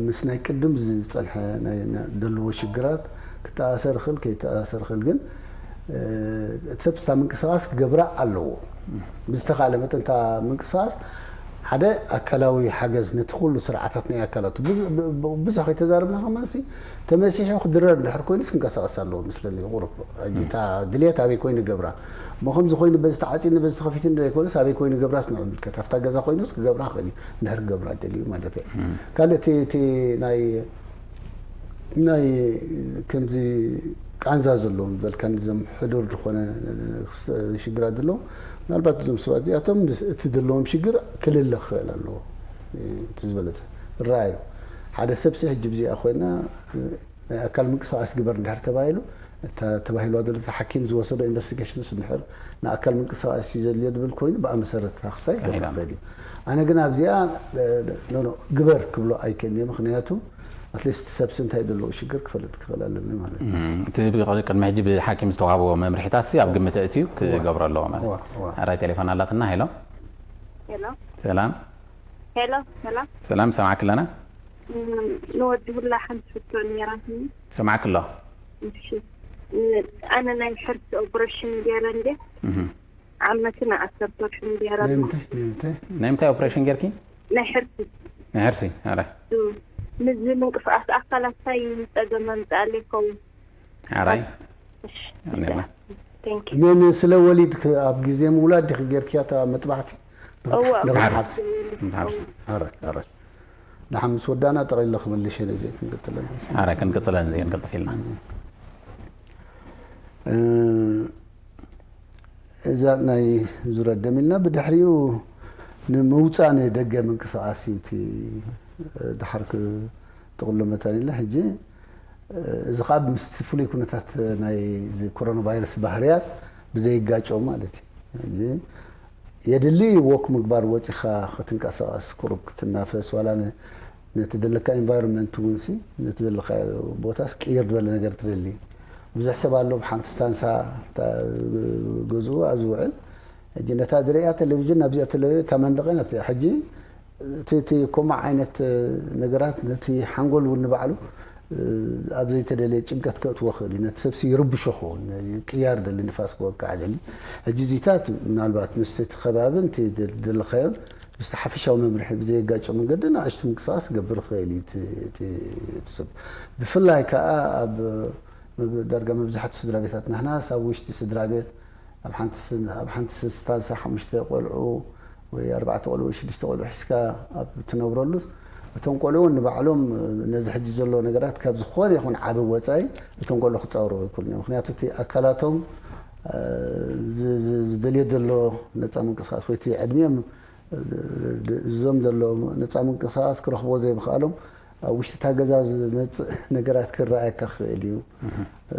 ምስ ናይ ቅድም ዝፀንሐ ናይ ደልዎ ሽግራት ክተኣሰር ይኽእል ከይተኣሰር ይኽእል፣ ግን እቲ ሰብ ስታ ምንቅስቃስ ክገብራ ኣለዎ። ብዝተኻለ መጠን እታ ምንቅስቃስ ሓደ ኣካላዊ ሓገዝ ነቲ ኩሉ ስርዓታት ናይ ኣካላቱ ብዙሕ ከይተዛረብና ከማንሲ ተመሲሑ ክድረር እንድሕር ኮይኑስ ክንቀሳቀስ ኣለዎ መስለኒ። ቁሩብ ሕጂ እታ ድልየት ኣበይ ኮይኑ ገብራ እሞ ከምዚ ኮይኑ በዚ ተዓፂኒ በዚ ተኸፊትኒ ዘይኮነስ ኣበይ ኮይኑ ገብራስ ንዕምልከት ኣብታ ገዛ ኮይኑስ ክገብራ ክእል እዩ እንድሕር ክገብራ ደልዩ ማለት እዩ። ካልእ እቲ ናይ ናይ ከምዚ ቃንዛ ዘለዎም ዝበልካ እዞም ሕዱር ዝኾነ ሽግራት ዘለዎም ምናልባት እዞም ሰባት እዚኣቶም እቲ ዘለዎም ሽግር ክልለ ክኽእል ኣለዎ። እቲ ዝበለፀ ራእዩ ሓደ ሰብ ሕጂ ብዚኣ ኮይና ናይ ኣካል ምንቅስቃስ ግበር እንድሕር ተባሂሉ ተባሂልዋ ዘሎ ሓኪም ዝወሰዶ ኢንቨስቲጌሽንስ እንድሕር ንኣካል ምንቅስቃስ እዩ ዘድልዮ ዝብል ኮይኑ ብኣ መሰረት ክሳይ ክኽእል እዩ። ኣነ ግን ኣብዚኣ ግበር ክብሎ ኣይክእልን እየ። ምክንያቱ ኣትሊስት ሰብ እንታይ ዘለዎ ሽግር ክፈልጥ ክኽእል ኣለኒ ማለት እዩ። እቲ ቅድሚ ሕጂ ብሓኪም ዝተዋህቦ መምርሒታት ኣብ ግምት እትዩ ክገብሮ ኣለዎ ማለት እዩ። ራይ ቴሌፎን ኣላትና። ሄሎ ሰላም ሄሎ ሰላም ሰላም ሰማዕክ ኣለና። ንወዲ ሁላ ሓንቲ ሕቶ ነይራትኒ። ሰማዕክ ኣሎ። እሺ ኣነ ናይ ሕርሲ ኦፕሬሽን ገይረ እንደ ዓመትን ዓሰርተ ወርሕን ገይረ ናይ ምንታይ ናይ ምንታይ ናይ ምንታይ ኦፕሬሽን ጌርኪ? ናይ ሕርሲ ናይ ሕርሲ። ኣረ ምዚ ምንቅስቃስ ኣካላት ታይ ጸገም ኣምጻኣለይ ይኸውን? ኣራይ እሺ ኣኔላ thank you ምን ስለ ወሊድ ኣብ ግዜ ምውላድ ዲኺ ጌርክያ እታ መጥባሕቲ እወ። ንኽትሓርስ ንሓርስ ኣረ ኣረ ንሓምስ ወዳና ጠቕሊለ ክመልሽ እየ ነዚ ክንቅፅለ ኣረ ክንቅፅለ ክንቅልጥፍ ኢልና እዛ ናይ ዙረት ደም ኢልና ብድሕሪኡ ንምውፃእ ንደገ ምንቅስቃስ እዩ እቲ ድሓር ጥቕሎ መታን ኢልና ሕጂ እዚ ከዓ ምስቲ ፍሉይ ኩነታት ናይ ኮሮና ቫይረስ ባህርያት ብዘይጋጮ ማለት እዩ። ሕጂ የድሊ ወክ ምግባር ወፂኻ ክትንቀሳቀስ ቁሩብ ክትናፈስ ዋላ ነቲ ዘለካ ኢንቫይሮንመንት እውን ሲ ነቲ ዘለካ ቦታስ ቅይር ዝበለ ነገር ትደሊ። ብዙሕ ሰብ ኣሎ ብሓንቲ ስታንሳ ገዝኡ ኣዝውዕል ሕጂ ነታ ዝሪኣ ቴሌቪዥን ናብዚኣ ቴሌቪዥን እታ መንደቕ ናብቲ ሕጂ እቲ እቲ ከምኡ ዓይነት ነገራት ነቲ ሓንጎል እውን ንባዕሉ ኣብ ዘይተደለየ ጭንቀት ከእትዎ ክእል እዩ። ነቲ ሰብሲ ይርብሾ ክኸውን ቅያር ደሊ ንፋስ ክወቅዓ ደሊ ሕጂ እዚታት ምናልባት ምስቲ እቲ ከባብን እቲ ደለኻዮን ምስቲ ሓፈሻዊ መምርሒ ብዘየጋጨ መንገዲ ንኣሽቱ ምንቅስቃስ ክገብር ይኽእል እዩ እቲ ሰብ። ብፍላይ ከዓ ኣብ ዳርጋ መብዛሕትኡ ስድራ ቤታት ናህናስ ኣብ ውሽጢ ስድራ ቤት ኣብ ሓንቲ ስታንሳ ሓሙሽተ ቆልዑ ወይ ኣርባዕተ ቆልዑ ወይ ሽዱሽተ ቆልዑ ሒዝካ ኣብ ትነብረሉ እቶም ቆልዑ እውን ንባዕሎም ነዚ ሕጂ ዘሎ ነገራት ካብ ዝኾነ ይኹን ዓቢ ወፃኢ እቶም ቆልዑ ክፃወሩ ኣይክእሉን እዮም። ምክንያቱ እቲ ኣካላቶም ዝደልዮ ዘሎ ነፃ ምንቅስቃስ ወይ እቲ ዕድሚኦም እዞም ዘለዎም ነፃ ምንቅስቃስ ክረኽቦ ዘይምኽኣሎም ኣብ ውሽጢ እታ ገዛ ዝመፅእ ነገራት ክረኣየካ ክኽእል እዩ።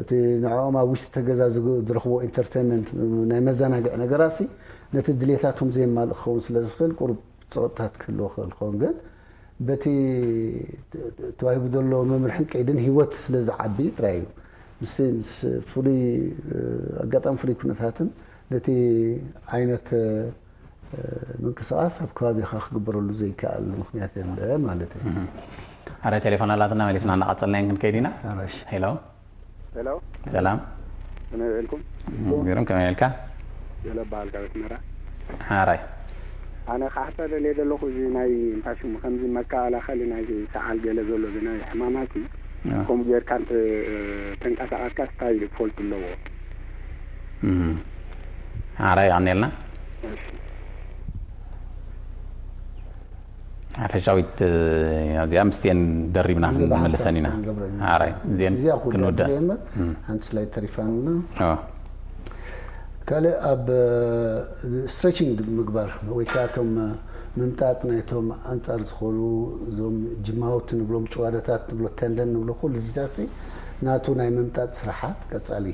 እቲ ንዕኦም ኣብ ውሽጢ እታ ገዛ ዝረኽብዎ ኢንተርቴንመንት ናይ መዘናግዒ ነገራት ሲ ነቲ ድሌታቶም ዘየማልእ ክኸውን ስለ ዝኽእል ቁሩብ ፀቕጥታት ክህልዎ ክእል ክኸውን ግን በቲ ተዋሂቡ ዘሎ መምርሕን ቀይድን ህይወት ስለ ዝዓቢ ጥራይ እዩ። ምስ ምስ ፍሉይ ኣጋጣሚ ፍሉይ ኩነታትን ነቲ ዓይነት ምንቅስቃስ ኣብ ከባቢኻ ክግበረሉ ዘይከኣል ምክንያት የለ ማለት እዩ። ኣረ ቴሌፎን ኣላትና መሊስና እናቐፀልና ክንከይድ ኢና። ኣራሽ ሄሎ ሄሎ ሰላም ከመይ ውዒልኩም? ግርም ከመይ ኢልካ? ገለ በሃል ካብ ኣስመራ። ሓራይ ኣነ ክሓታ ደልየ ዘለኹ እዚ ናይ እንታይ ሽሙ ከምዚ መከላኸሊ ናይ ሰዓል ገለ ዘሎ እዚ ናይ ሕማማት እዩ። ከምኡ ጌርካ እንተ ተንቀሳቐስካ እንታይ ፎልት ኣለዎ? ሓራይ ይቐኒልና። ሓፈሻዊት እዚኣ ምስቲኤን ደሪብና ክንመልሰን ኢና። ሓራይ እዚኤን ክንውዳእ። ሓንቲ ስላይ ተሪፋና። ካልእ ኣብ ስትሬችንግ ምግባር ወይ ከዓ እቶም ምምጣጥ ናይቶም ኣንፃር ዝኾኑ እዞም ጅማውት ንብሎም ጭዋዳታት ንብሎ ተንደን ንብሎ ኩሉ እዚታት ናቱ ናይ ምምጣጥ ስራሓት ቀፃሊ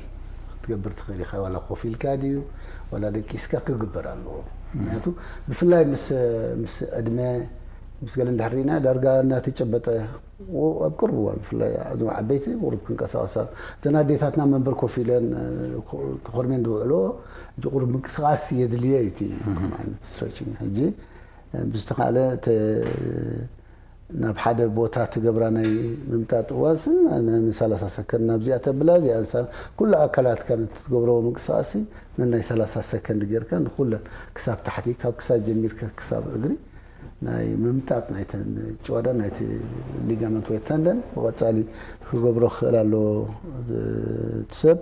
ክትገብር ትኽእል ኢኻ። ዋላ ኮፍ ኢልካ ድዩ ዋላ ደቂስካ ክግበር ኣለዎ። ምክንያቱ ብፍላይ ምስ ዕድመ ምስ ገለ እንድሕር ርኢና ዳርጋ እናተጨበጠ ኣብ ቅርብ እዋን ብፍላይ እዞም ዓበይቲ ቁሩብ ክንቀሳቐሳ እዘን ኣዴታትና መንበር ኮፍ ኢለን ተኾርሜን ዝውዕሎ ሕጂ ቁሩብ ምንቅስቓስ የድልዮ እዩ እቲ ከምኡ ዓይነት ስትሬችንግ ሕጂ ብዝተኻእለ ናብ ሓደ ቦታ ትገብራ ናይ ምምጣጥ እዋን ንሰላሳ ሰከንድ ናብዚኣ ተብላ እዚኣ ኩሉ ኣካላትካ ትገብረዎ ምንቅስቃስ ነናይ ሰላሳ ሰከንድ ጌርካ ንኩለን ክሳብ ታሕቲ ካብ ክሳድ ጀሚርካ ክሳብ እግሪ ናይ ምምጣጥ ናይተን ጭዋዳ ናይቲ ሊጋመንት ወይ ተንደን ብቐጻሊ ክገብሮ ክኽእል ኣለዎ እቲ ሰብ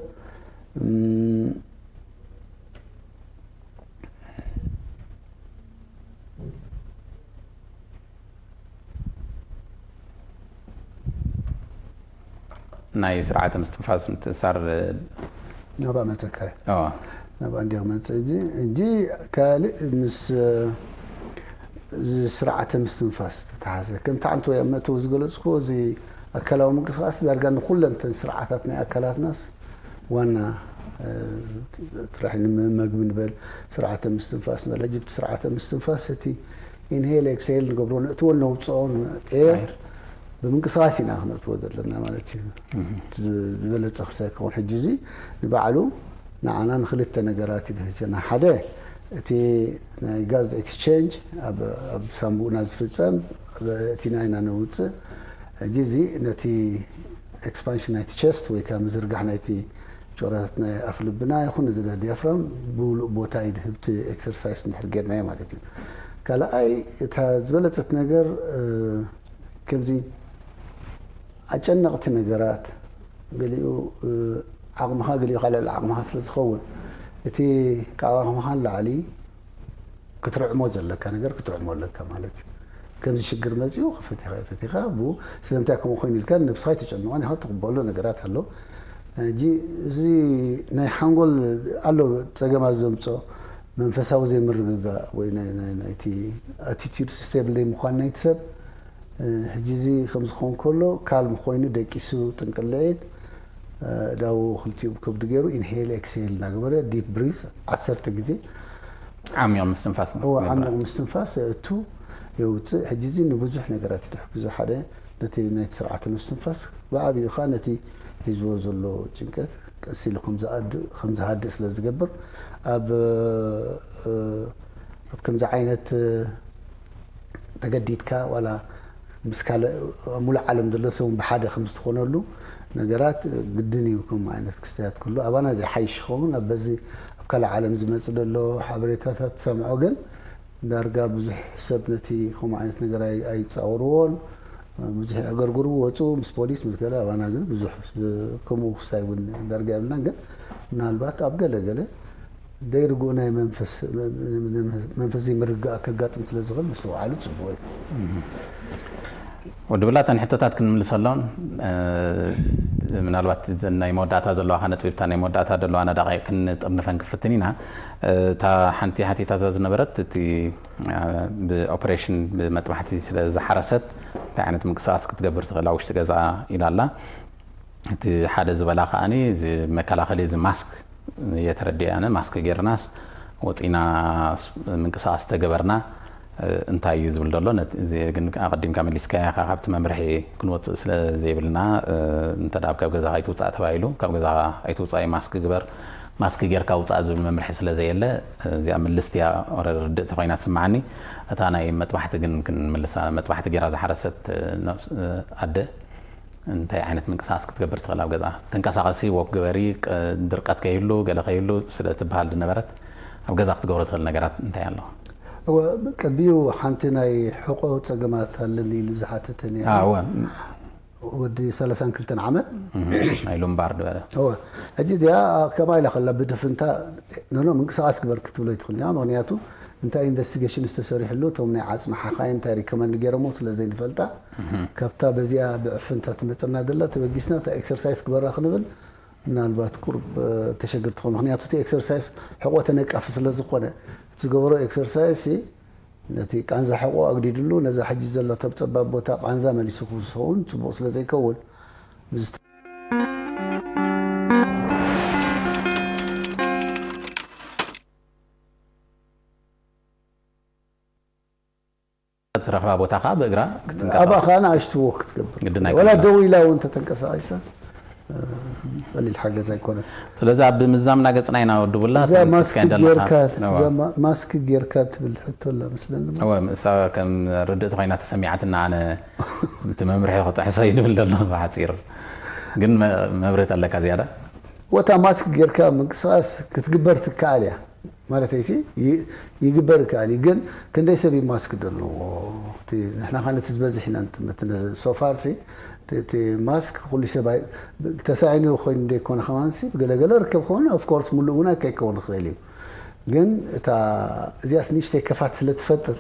ናይ ስርዓተ ምስትንፋስ ምትእሳር ናብኣ መፀካ ናብኣ እንዲያ መፀ እጂ እጂ ካልእ ምስ እዚ ስርዓተ ምስትንፋስ ተተሓዘ ከምቲ ሓንቲ ወይ ኣብ መእተዊ ዝገለፅኩዎ እዚ ኣካላዊ ምንቅስቃስ ዳርጋ ንኩለን ተን ስርዓታት ናይ ኣካላትናስ ዋና ጥራሕ ንምመግቢ ንበል ስርዓተ ምስትንፋስ ንበል ሕጂ ብቲ ስርዓተ ምስትንፋስ እቲ ኢንሄል ኤክስሄል ንገብሮ ነእትዎ ነውፅኦ ኤር ብምንቅስቃስ ኢና ክነእትዎ ዘለና ማለት እዩ ዝበለፀ ክሳይ ክኸውን ሕጂ እዚ ንባዕሉ ንዓና ንክልተ ነገራት እዩ ዝህስና ሓደ እቲ ናይ ጋዝ ኤክስቼንጅ ኣብ ሳምቡእና ዝፍፀም እቲ ናይና ነውፅእ ሕጂ እዚ ነቲ ኤክስፓንሽን ናይቲ ቸስት ወይ ከዓ ምዝርጋሕ ናይቲ ጆሮታት ናይ ኣፍ ልብና ይኹን እዚ ዲያፍራም ብሙሉእ ቦታ ይድህብቲ ኤክሰርሳይስ እንድሕር ጌርናዮ ማለት እዩ ካልኣይ እታ ዝበለፀት ነገር ከምዚ ኣጨነቕቲ ነገራት ገሊኡ ዓቕምኻ ገሊኡ ካልዕ ዓቕምኻ ስለ ዝኸውን እቲ ካብ ዓቕምኻ ንላዕሊ ክትርዕሞ ዘለካ ነገር ክትርዕሞ ኣለካ ማለት እዩ ከምዚ ሽግር መፅኡ ክፈቲኻ ፈቲኻ ብ ስለምንታይ ከምኡ ኮይኑ ኢልካ ነብስኻ ይተጨንቆን ኢኻ ትቕበሎ ነገራት ኣሎ ሕጂ እዚ ናይ ሓንጎል ኣሎ ፀገማት ዘምፅኦ መንፈሳዊ ዘይምርግጋእ ወይ ናይቲ ኣቲቲዩድ ስቴብል ዘይምዃን ናይቲ ሰብ ሕጂ እዚ ከምዚ ክኸውን ከሎ ካልም ኮይኑ ደቂሱ ጥንቅልዒት ዳው ክልቲኡ ከብዱ ገይሩ ኢንሄል ኤክስሄል እናገበረ ዲፕ ብሪዝ ዓሰርተ ግዜ ዓሚቕ ምስትንፋስ ዓሚቕ ምስትንፋስ እቱ የውፅእ ሕጂ እዚ ንብዙሕ ነገራት ይድሕግዞ ሓደ ነቲ ናይቲ ስርዓተ ምስትንፋስ ብዓብዩ ከዓ ነቲ ሒዝዎ ዘሎ ጭንቀት ቀስ ኢሉ ከም ዝሃድእ ስለ ዝገብር ኣብ ኣብ ከምዚ ዓይነት ተገዲድካ ዋላ ምስ ካልእ ኣብ ሙሉእ ዓለም ዘሎ ሰብ እውን ብሓደ ከም ዝትኾነሉ ነገራት ግድን እዩ ከምኡ ዓይነት ክስተያት ኩሉ ኣባና ዘይሓይሽ ይኸውን ኣብ በዚ ኣብ ካልእ ዓለም ዝመፅእ ዘሎ ሓበሬታታት ትሰምዖ ግን ዳርጋ ብዙሕ ሰብ ነቲ ከምኡ ዓይነት ነገር ኣይፃወርዎን ብዙሕ የዕገርግሩ ወፁ ምስ ፖሊስ ምስ ገለ ኣባና ግን ብዙሕ ከምኡ ክስታይ እውን ዳርጋ የብልናን ግን ምናልባት ኣብ ገለ ገለ ዘይርጉእ ናይ መንፈስ መንፈስ ዘይምርግጋእ ከጋጥም ስለ ዝኽእል ምስትውዓሉ ፅቡቅ እዩ ወዲ ብላተን ሕቶታት ክንምልሰሎም ምናልባት ናይ መወዳእታ ዘለዋ ነጥቢብታ ናይ መወዳእታ ዘለዋ ነዳቂ ክንጥርንፈን ክፍትን ኢና እታ ሓንቲ ሓቲታዛ ዝነበረት እቲ ብኦፕሬሽን ብመጥባሕቲ ስለ ዝሓረሰት እንታይ ዓይነት ምንቅስቃስ ክትገብር ትኽእል ኣብ ውሽጢ ገዛ ኢላ ኣላ እቲ ሓደ ዝበላ ከዓኒ እዚ መከላኸሊ እዚ ማስክ እየ ተረዲአ ኣነ ማስክ ጌርናስ ወፂና ምንቅስቃስ ተገበርና እንታይ እዩ ዝብል ዘሎ ግን ኣቀዲምካ መሊስካያ ኢኻ ካብቲ መምርሒ ክንወፅእ ስለ ዘይብልና እንተ ካብ ገዛ ኣይትውፃእ ተባሂሉ ካብ ገዛ ኣይትውፃእ ማስክ ግበር ማስክ ጌርካ ውፃእ ዝብል መምርሒ ስለ ዘየለ እዚኣ ምልስቲ እያ ርድእቲ ኮይና ትስምዓኒ እታ ናይ መጥባሕቲ ግን ክንምልሳ መጥባሕቲ ጌራ ዝሓረሰት ኣደ እንታይ ዓይነት ምንቅስቃስ ክትገብር ትኽእል ኣብ ገዛ ተንቀሳቀሲ ወክ ግበሪ ድርቀት ከይህሉ ገለ ከይህሉ ስለ ትበሃል ዝነበረት ኣብ ገዛ ክትገብሮ ትኽእል ነገራት እንታይ ኣሎ ቅድሚኡ ሓንቲ ናይ ሕቆ ፀገማት ኣለኒ ኢሉ ዝሓተተኒ ወዲ ሰላሳን ክልተን ዓመት ናይ ሉምባር ዝበለ ሕጂ እዚኣ ከማ ኢላ ከላ ብድፍንታ ኖኖ ምንቅስቃስ ግበር ክትብሎ ይትኽእል ምክንያቱ እንታይ ኢንቨስቲጌሽን ዝተሰሪሕሉ እቶም ናይ ዓፅሚ ሓኻይ እንታይ ሪኮመንድ ገይሮሞ ስለ ዘይንፈልጣ ካብታ በዚኣ ብዕፍንታ ትመፅና ዘላ ተበጊስና እታ ኤክሰርሳይስ ግበራ ክንብል ምናልባት ቁርብ ተሸግር ትኾን ምክንያቱ እቲ ኤክሰርሳይስ ሕቆ ተነቃፊ ስለ ዝኾነ እቲ ዝገበሮ ኤክሰርሳይስ ነቲ ቃንዛ ሕቆ ኣግዲድሉ ነዛ ሕጂ ዘለቶ ኣብ ፀባብ ቦታ ቃንዛ መሊሱ ክውስኸውን ፅቡቅ ስለ ዘይከውን ትረኽባ ቦታ ከኣ ብእግራ ክትንቀሳቐስ ኣባኻ ንኣሽቱ ወክ ክትገብር ግድን ወላ ኣይኮነን። ደው ኢላ እውን ተተንቀሳቒሳ እ፣ ቀሊል ሓገዝ ኣይኮነን። ስለዚ ኣብ ምዛም እናገጽና ኢና ወዲ ቡላ እዛ ከም ማስክ ክትካየድ ኣለኻ። ጌርካ እዋ። እዛ ማ- ማስክ ጌርካ ትብል ሕቶ ኣላ መስለኒ። እወ እሳ ከም ርድእቲ ኮይና ተሰሚዓትና ኣነ እቲ መምርሒ ክጥሕሶ እዩ ንብል ዘሎ ብሓጺር ግን መ- መብርህቲ ኣለካ ዝያዳ ወታ ማስክ ጌርካ ምንቅስቃስ ክትግበር ትከኣል እያ ማለት ሲ ይግበር ይከኣል እዩ። ግን ክንደይ ሰብ እዩ ማስክ ዘለዎ? እቲ ንሕና ከ ነቲ ዝበዝሕ ኢና ንጥምት። ሶፋር ሲ እቲ ማስክ ኩሉ ሰብ ኣይ- ተሳኢኑ ኮይኑ ዘይኮነ ከማን ሲ ብገለገለ ርከብ ከሆነ ኦፍኮርስ ሙሉእ እውን ኣይከይከውን ይኽእል እዩ። ግን እታ እዚኣስ ንእሽተይ ከፋት ስለ ትፈጥር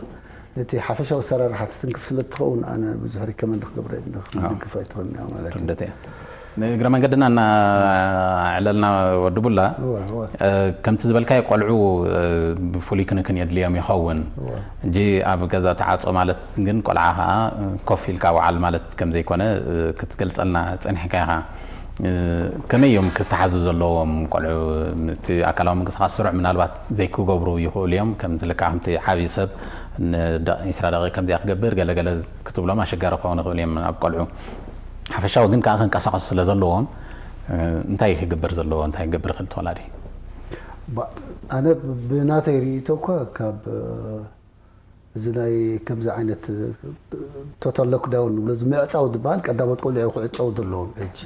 ነቲ ሓፈሻዊ ኣሰራርሓ ትትንክፍ ስለ ትኸውን ኣነ ብዙሕ ሪከመንድ ክገብረ ክድግፍ ኣይትኽእልን እያ ማለት እዩ። ርደት እያ ንእግረ መንገድና እናዕለልና ወዲ ቡላ እወ፣ እወ። እ፣ ከምቲ ዝበልካዮ ቆልዑ እ፣ ብፍሉይ ክንክን የድልዮም ይኸውን እወ። እንጂ ኣብ ገዛ ተዓጾ ማለት ግን ቆልዓ ከዓ እ፣ ኮፍ ኢልካ ውዓል ማለት ከም ዘይኮነ እ፣ ክትገልጸልና ጸኒሕካ ኢኻ እ፣ ከመይ እዮም ክተሓዙ ዘለዎም ቆልዑ እቲ ኣካላዊ ምንቅስቃስ ስሩዕ ምናልባት ዘይክገብሩ ይኽእሉ እዮም ከም ትልካ ከምቲ ዓብዪ ሰብ ንደ- ዒስራ ደቂቕ ከምዚኣ ክገብር ገለገለ ክትብሎም ኣሸጋሪ ክኸውን ይኽእሉ እዮም ኣብ ቆልዑ ሓፈሻዊ ግን ከዓ ክንቀሳቀሱ ስለ ዘለዎም እ፣ እንታይ ክግበር ዘለዎ እንታይ ክገብር ይኽእል ተወላዲ ባ- ኣነ ብናተይ ርእይቶ እኳ ካብ እ፣ እዚ ናይ ከምዚ ዓይነት እ፣ ቶታል ሎክዳውን ንብሎ እዚ ምዕፃው ዝበሃል ቀዳሞት ቆልዑ እዮም ክዕፀው ዘለዎም ሕጂ።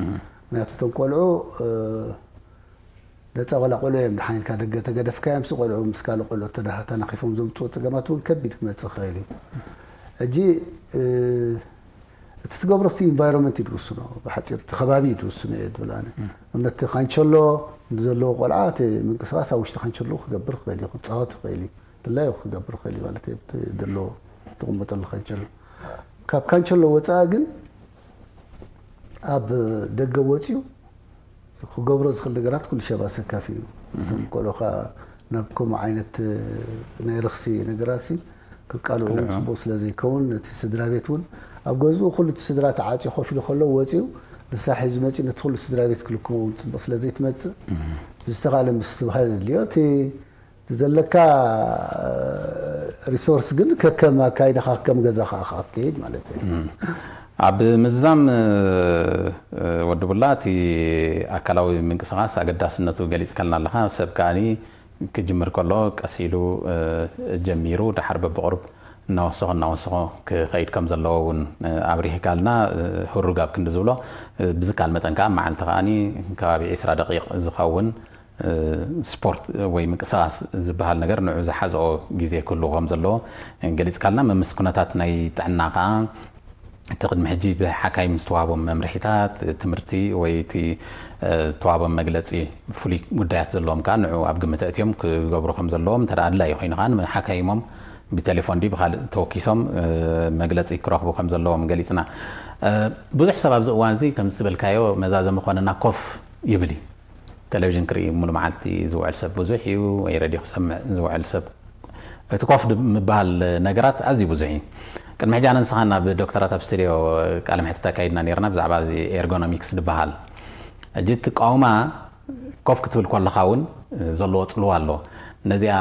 ምክንያቱ እቶም ቆልዑ እ፣ ነፃ ዋላ ቆልዑ እዮም ድሓን ኢልካ ደገ ተገደፍካዮም ሲ ቆልዑ ምስ ካልእ ቆልዑ ተዳሃ ተናኺፎም ዘምፅዎ ፀገማት እውን ከቢድ ክመፅእ ክኽእል እዩ። ሕጂ እ፣ እቲ ትገብሮ ሲ ኢንቫይሮንመንት እዩ ዝውስኖ። ብሓፂር እቲ ከባቢ እዩ ዝውስኖ እየ ዝብል ኣነ። እምነት ካንቸሎ ንዘለዎ ቆልዓ እቲ ምንቅስቃስ ኣብ ውሽጢ ካንቸሎ ክገብር ክኽእል እዩ ክፃወት ይኽእል እዩ ድላዩ ክገብር ይኽእል እዩ ማለት እዩ። እቲ ዘለዎ ትቕመጠሉ ካንቸሎ ካብ ካንቸሎ ወፃኢ ግን ኣብ ደገ ወፂኡ ክገብሮ ዝኽእል ነገራት ኩሉ ሸብ ኣሰካፊ እዩ። እቶም ቆልዑ ከዓ ናብ ከምኡ ዓይነት ናይ ርኽሲ ነገራት ሲ ክቃልዑ እውን ፅቡቅ ስለ ዘይከውን ነቲ ስድራ ቤት እውን ኣብ ገዝኡ ኩሉ እቲ ስድራ ተዓፅዩ ኮፍ ኢሉ ከሎ ወፂኡ ንሳ ሒዙ መፂኡ ነቲ ኩሉ ስድራ ቤት ክልክሞ እውን ፅቡቅ ስለ ዘይትመፅእ ብዝተኻለ ምስትብሃል የድልዮ። እቲ ዘለካ ሪሶርስ ግን ከከም ኣካይዳኻ ከም ገዛኻ ኢኻ ክትከይድ ማለት እዩ። ኣብ ምዛም ወዲ ቡላ እቲ ኣካላዊ ምንቅስቃስ ኣገዳስነቱ ገሊፅካልና ኣለካ ሰብ ከዓኒ ክጅምር ከሎ ቀስ ኢሉ ጀሚሩ ደሓር በብቕሩብ እናወሰኾ እናወሰኾ ክኸይድ ከም ዘለዎ እውን ኣብሪህካልና ህሩግ ኣብ ክንዲ ዝብሎ ብዝካል መጠን ከዓ መዓልቲ ከዓኒ ከባቢ ዒስራ ደቂቕ ዝኸውን ስፖርት ወይ ምንቅስቃስ ዝበሃል ነገር ንዑ ዝሓዝኦ ግዜ ክህሉ ከም ዘለዎ ገሊፅካልና መምስ ኩነታት ናይ ጥዕና ከዓ እቲ ቅድሚ ሕጂ ብሓካይም ዝተዋህቦም መምርሒታት ትምህርቲ ወይ እቲ ዝተዋህቦም መግለፂ ፍሉይ ጉዳያት ዘለዎም ከዓ ንዑ ኣብ ግምት ኣእትዮም ክገብሩ ከም ዘለዎም እንተ ኣድላዩ ኮይኑ ከዓ ንሓካይሞም ብቴሌፎን ድዩ ብካልእ ተወኪሶም መግለፂ ክረኽቡ ከም ዘለዎም ገሊፅና ብዙሕ ሰብ ኣብዚ እዋን እዚ ከም ዝትበልካዮ መዛዘሚ ኮነና ኮፍ ይብል እዩ ቴሌቪዥን ክርኢ ሙሉ መዓልቲ ዝውዕል ሰብ ብዙሕ እዩ ወይ ረድዮ ክሰምዕ ዝውዕል ሰብ እቲ ኮፍ ምባል ነገራት ኣዝዩ ብዙሕ እዩ ቅድሚ ሕጂ ኣነ ንስኻ ናብ ዶክተራት ኣብ ስትድዮ ቃለ ምሕትት ኣካይድና ነርና ብዛዕባ እዚ ኤርጎኖሚክስ ዝበሃል ሕጂ እቲ ቃውማ ኮፍ ክትብል ከለኻ እውን ዘለዎ ፅልዋ ኣሎ ነዚኣ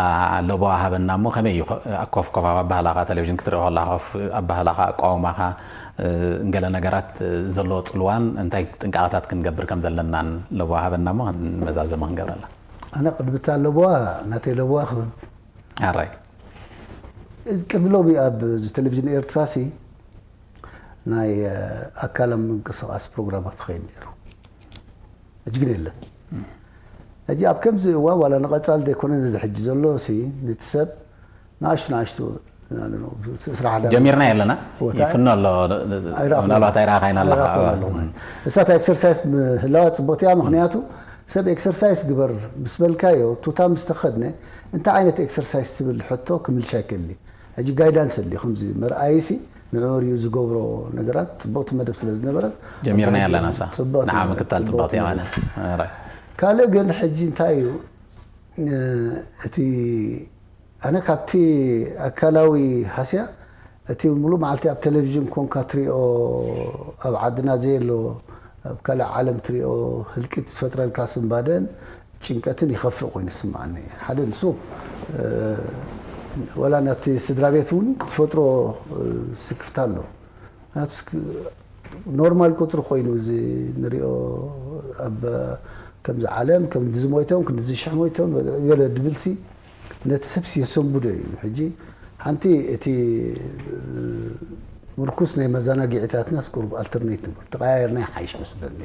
ለቦዋ ሃበና እሞ ከመይ እዩ ኮፍ ኮፍ ኣባህላኻ ቴሌቪዥን ክትርኢ ከለኻ ኮፍ ኣባህላኻ ኣቃውማኻ ገለ ነገራት ዘለዎ ፅልዋን እንታይ ጥንቃቐታት ክንገብር ከም ዘለናን ለቦዋ ሃበና እሞ መዛዘሚ ክንገብረላ ኣነ ቅድሚ እታ ለቦዋ ናተይ ለቦዋ ክብል ኣራይ ቅድሚ ሎሚ ኣብ እዚ ቴሌቪዥን ኤርትራ ሲ ናይ ኣካላዊ ምንቅስቃስ ፕሮግራማት ይኸይድ ነይሩ ሕጂ ግን የለን ሕጂ ኣብ ከምዚ እዋን ዋላ ንቐፃል ዘይኮነ ነዚ ሕጂ ዘሎ ሲ ነቲ ሰብ ንኣሽቱ ንኣሽቱ ስራሕ ጀሚርና ኣለና ይፍኖ ኣሎ ኣይረኣኹን ምናልባት ኣይረኣኻይና ኣለኻ ኣይረኣኹን ኣለኹ እሳት ኤክሰርሳይስ ምህላዋ ፅቡቅ እያ ምክንያቱ ሰብ ኤክሰርሳይስ ግበር ምስ በልካዮ ቱታ ምስ ተኸድነ እንታይ ዓይነት ኤክሰርሳይስ ትብል ሕቶ ክምልሻ ይክእል ሕጂ ጋይዳንስ ኣሊ ከምዚ መርኣይሲ ንዕኡ ሪኡ ዝገብሮ ነገራት ፅቡቅቲ መደብ ስለ ዝነበረት ጀሚርና ኣለና ሳ ፅቡቅ ንዓ ምክታል ፅቡቅቲ እያ ማለት ካልእ ግን ሕጂ እንታይ እዩ እቲ ኣነ ካብቲ ኣካላዊ ሃስያ እቲ ሙሉእ መዓልቲ ኣብ ቴሌቪዥን ኮንካ ትሪኦ ኣብ ዓድና ዘየሎ ኣብ ካልእ ዓለም ትሪኦ ህልቂት ዝፈጥረልካ ስንባደን ጭንቀትን ይኸፍእ ኮይኑ ይስምዓኒ ሓደ ንሱ ወላ ናብቲ ስድራ ቤት እውን ክትፈጥሮ ስክፍታ ኣሎ። ናትስ ኖርማል ቁፅሪ ኮይኑ እዚ ንሪኦ ኣብ ከምዚ ዓለም ከምዚ ሞይቶም ክንዚ ሽሕ ሞይቶም ገለ ድብልሲ ነቲ ሰብሲ የሰንብዶ እዩ። ሕጂ ሓንቲ እቲ ምርኩስ ናይ መዘናግዒታትናስ ቁሩብ ኣልተርኔት ንብል ተቐያየርና ይሓይሽ መስለኒ።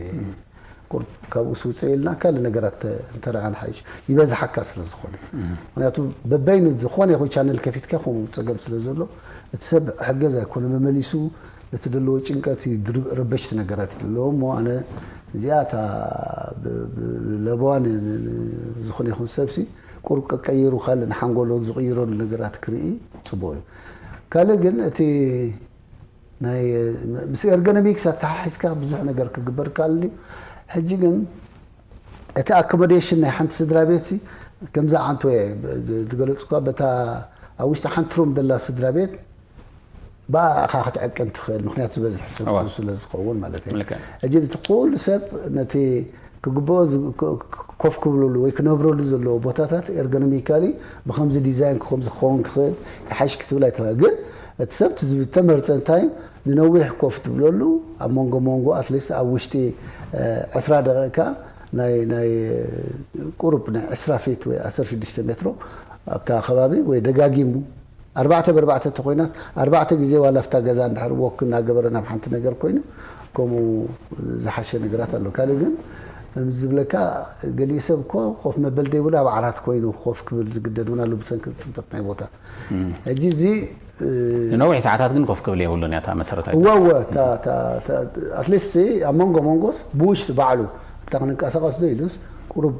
ቁሩብ ካብኡ ስውፅእ ኢልና ካልእ ነገራት እንተረኣ ንሓይሽ ይበዝሓካ ስለ ዝኾነ። ምክንያቱ በበይኑ ዝኾነ ይኹን ቻነል ከፊትካ ከምኡ ፀገም ስለ ዘሎ እቲ ሰብ ሕገዝ ኣይኮነ መመሊሱ እቲ ዘለዎ ጭንቀት እዩ ድር- ረበሽቲ ነገራት እዩ ዘለዎ እሞ ኣነ እዚኣ እታ ብ- ብ- ለበዋ ን- ን- ን- ዝኾነ ይኹን ሰብሲ ቁሩብ ቀቀይሩ ካልእ ንሓንጎሎ ዝቕይረሉ ነገራት ክርኢ ፅቡቅ እዩ። ካልእ ግን እቲ ናይ ምስ ኤርጎኖሚክስ ኣተሓሒዝካ ብዙሕ ነገር ክግበር ካልል እዩ። ሕጂ ግን እቲ ኣኮሞዴሽን ናይ ሓንቲ ስድራ ቤት ሲ ከምዛ ዓንቶ ዝገለፅኳ በታ ኣብ ውሽጢ ሓንቲ ሩም ዘላ ስድራ ቤት ብኣኻ ክትዕቅን ትኽእል ምክንያቱ ዝበዝሕ ሰብ እዋ። ስለ ዝኸውን ማለት እዩ። ልክዕ። ሕጂ እቲ ኩሉ ሰብ ነቲ ክግብኦ ዝ- ኮ- ኮፍ ክብለሉ ወይ ክነብረሉ ዘለዎ ቦታታት ኤርጎኖሚካሊ ብከምዚ ዲዛይን ከምዚ ክኸውን ክኽእል ይሓይሽ ክትብል ኣይትኽእል። ግን እቲ ሰብ እቲ ዝተመርፀ እንታይ ንነዊሕ ኮፍ ትብለሉ ኣብ መንጎ መንጎ ኣትሊስት ኣብ ውሽጢ ዕስራ ደቂቃ ናይ ናይ ቁሩብ ናይ ዕስራ ፊት ወይ ዓሰርተ ሽዱሽተ ሜትሮ ኣብታ ከባቢ ወይ ደጋጊሙ ኣርባዕተ ብኣርባዕተ ተኮይናት ኣርባዕተ ግዜ ዋላ ኣብታ ገዛ እንድሕር ወክ እናገበረ ናብ ሓንቲ ነገር ኮይኑ ከምኡ ዝሓሸ ነገራት ኣሎ። ካልእ ግን ከምዚ ዝብለካ ገሊኡ ሰብ እኮ ኮፍ መበል ዘይብሉ ኣብ ዓራት ኮይኑ ኮፍ ክብል ዝግደድ እውን ኣሎ ብሰንኪ ፅበት ናይ ቦታ። ሕጂ እዚ ንነዊሕ ሰዓታት ግን ኮፍ ክብል የብሉን እያ እታ መሰረታዊ እወ እወ ኣትሊስት ኣብ መንጎ መንጎስ ብውሽጢ ባዕሉ እታ ክንንቀሳቀስ ዶ ኢሉስ ቁሩብ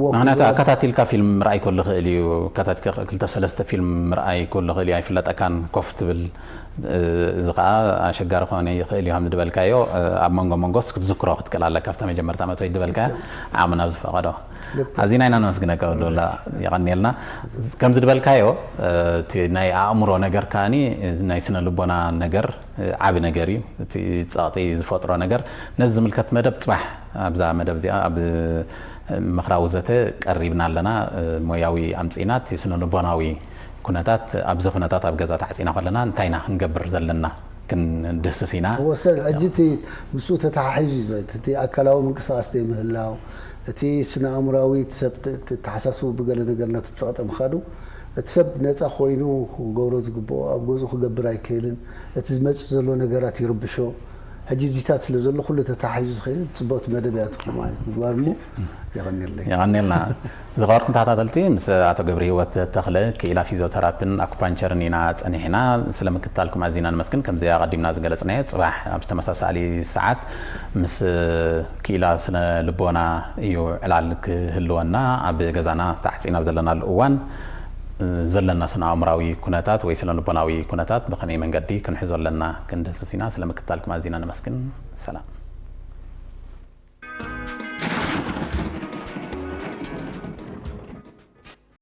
ወክ ምክንያቱ ኣከታቲልካ ፊልም ምርኣይ ከሎ ይኽእል እዩ። ኣከታቲልካ ክልተ ሰለስተ ፊልም ምርኣይ ከሎ ይኽእል እዩ። ኣይፍለጠካን ኮፍ ትብል እዚ ከዓ ኣሸጋሪ ክኾነ ይኽእል እዩ። ከም ዝበልካዮ ኣብ መንጎ መንጎስ ክትዝክሮ ክትክእል ኣለካ። ኣብታ መጀመርታ መእተዊ ዝበልካያ ዓቕሚ ናብ ዝፈቐዶ ኣዚና ኢና ነመስግነካ ወዲ ወላ የቐንየልና። ከምዚ ዝበልካዮ እቲ ናይ ኣእምሮ ነገር ከዓኒ ናይ ስነ ልቦና ነገር ዓቢ ነገር እዩ። እቲ ጸቕጢ ዝፈጥሮ ነገር ነዚ ዝምልከት መደብ ጽባሕ ኣብዛ መደብ እዚኣ ኣብ ምኽራዊ ዘተ ቀሪብና ኣለና። ሞያዊ ኣምጺእና እቲ ስነ ልቦናዊ ኩነታት ኣብዚ ኩነታት ኣብ ገዛ ተዓጺና ከለና እንታይ ኢና ክንገብር ዘለና ክንድህስስ ኢና። ወሰን ሕጂ እቲ ምስኡ ተተሓሒዙ እዩ ዘ- እቲ ኣካላዊ ምንቅስቃስ ዘይምህላው እቲ ስነ ኣእምራዊ እቲ ሰብ ተ- ተ- ተሓሳስቡ ብገለ ነገር እናተፀቐጠ ምኻዱ እቲ ሰብ ነፃ ኮይኑ ክገብሮ ዝግብኦ ኣብ ገዝኡ ክገብር ኣይክእልን። እቲ ዝመፅእ ዘሎ ነገራት ይርብሾ። ሕጂ እዚታት ስለ ዘሎ ኩሉ ተተሓሒዙ ዝኸይድ ፅቡቅቲ መደብ እያ ትኾ ማለት ምግባር እሞ የቐኒለይ። የቐኒልና። ዝኸበርኩም ተኸታተልቲ ምስ ኣቶ ገብረ ህይወት ተኽለ ክኢላ ፊዚዮተራፒን ኣኩፓንቸርን ኢና ጸኒሕና። ስለ ምክትታልኩም ኣዚና ንመስግን። ከምዚ ኣቐዲምና ዝገለጽናዮ ጽባሕ ኣብ ተመሳሳሊ ሰዓት ምስ ክኢላ ስነ ልቦና እዩ ዕላል ክህልወና። ኣብ ገዛና ተዓጺና ኣብ ዘለናሉ እዋን ዘለና ስነ ኣእምራዊ ኩነታት ወይ ስነ ልቦናዊ ኩነታት ብኸመይ መንገዲ ክንሕዞ ኣለና ክንድህስስ ኢና። ስለ ምክትታልኩም ኣዚና ነመስግን። ሰላም።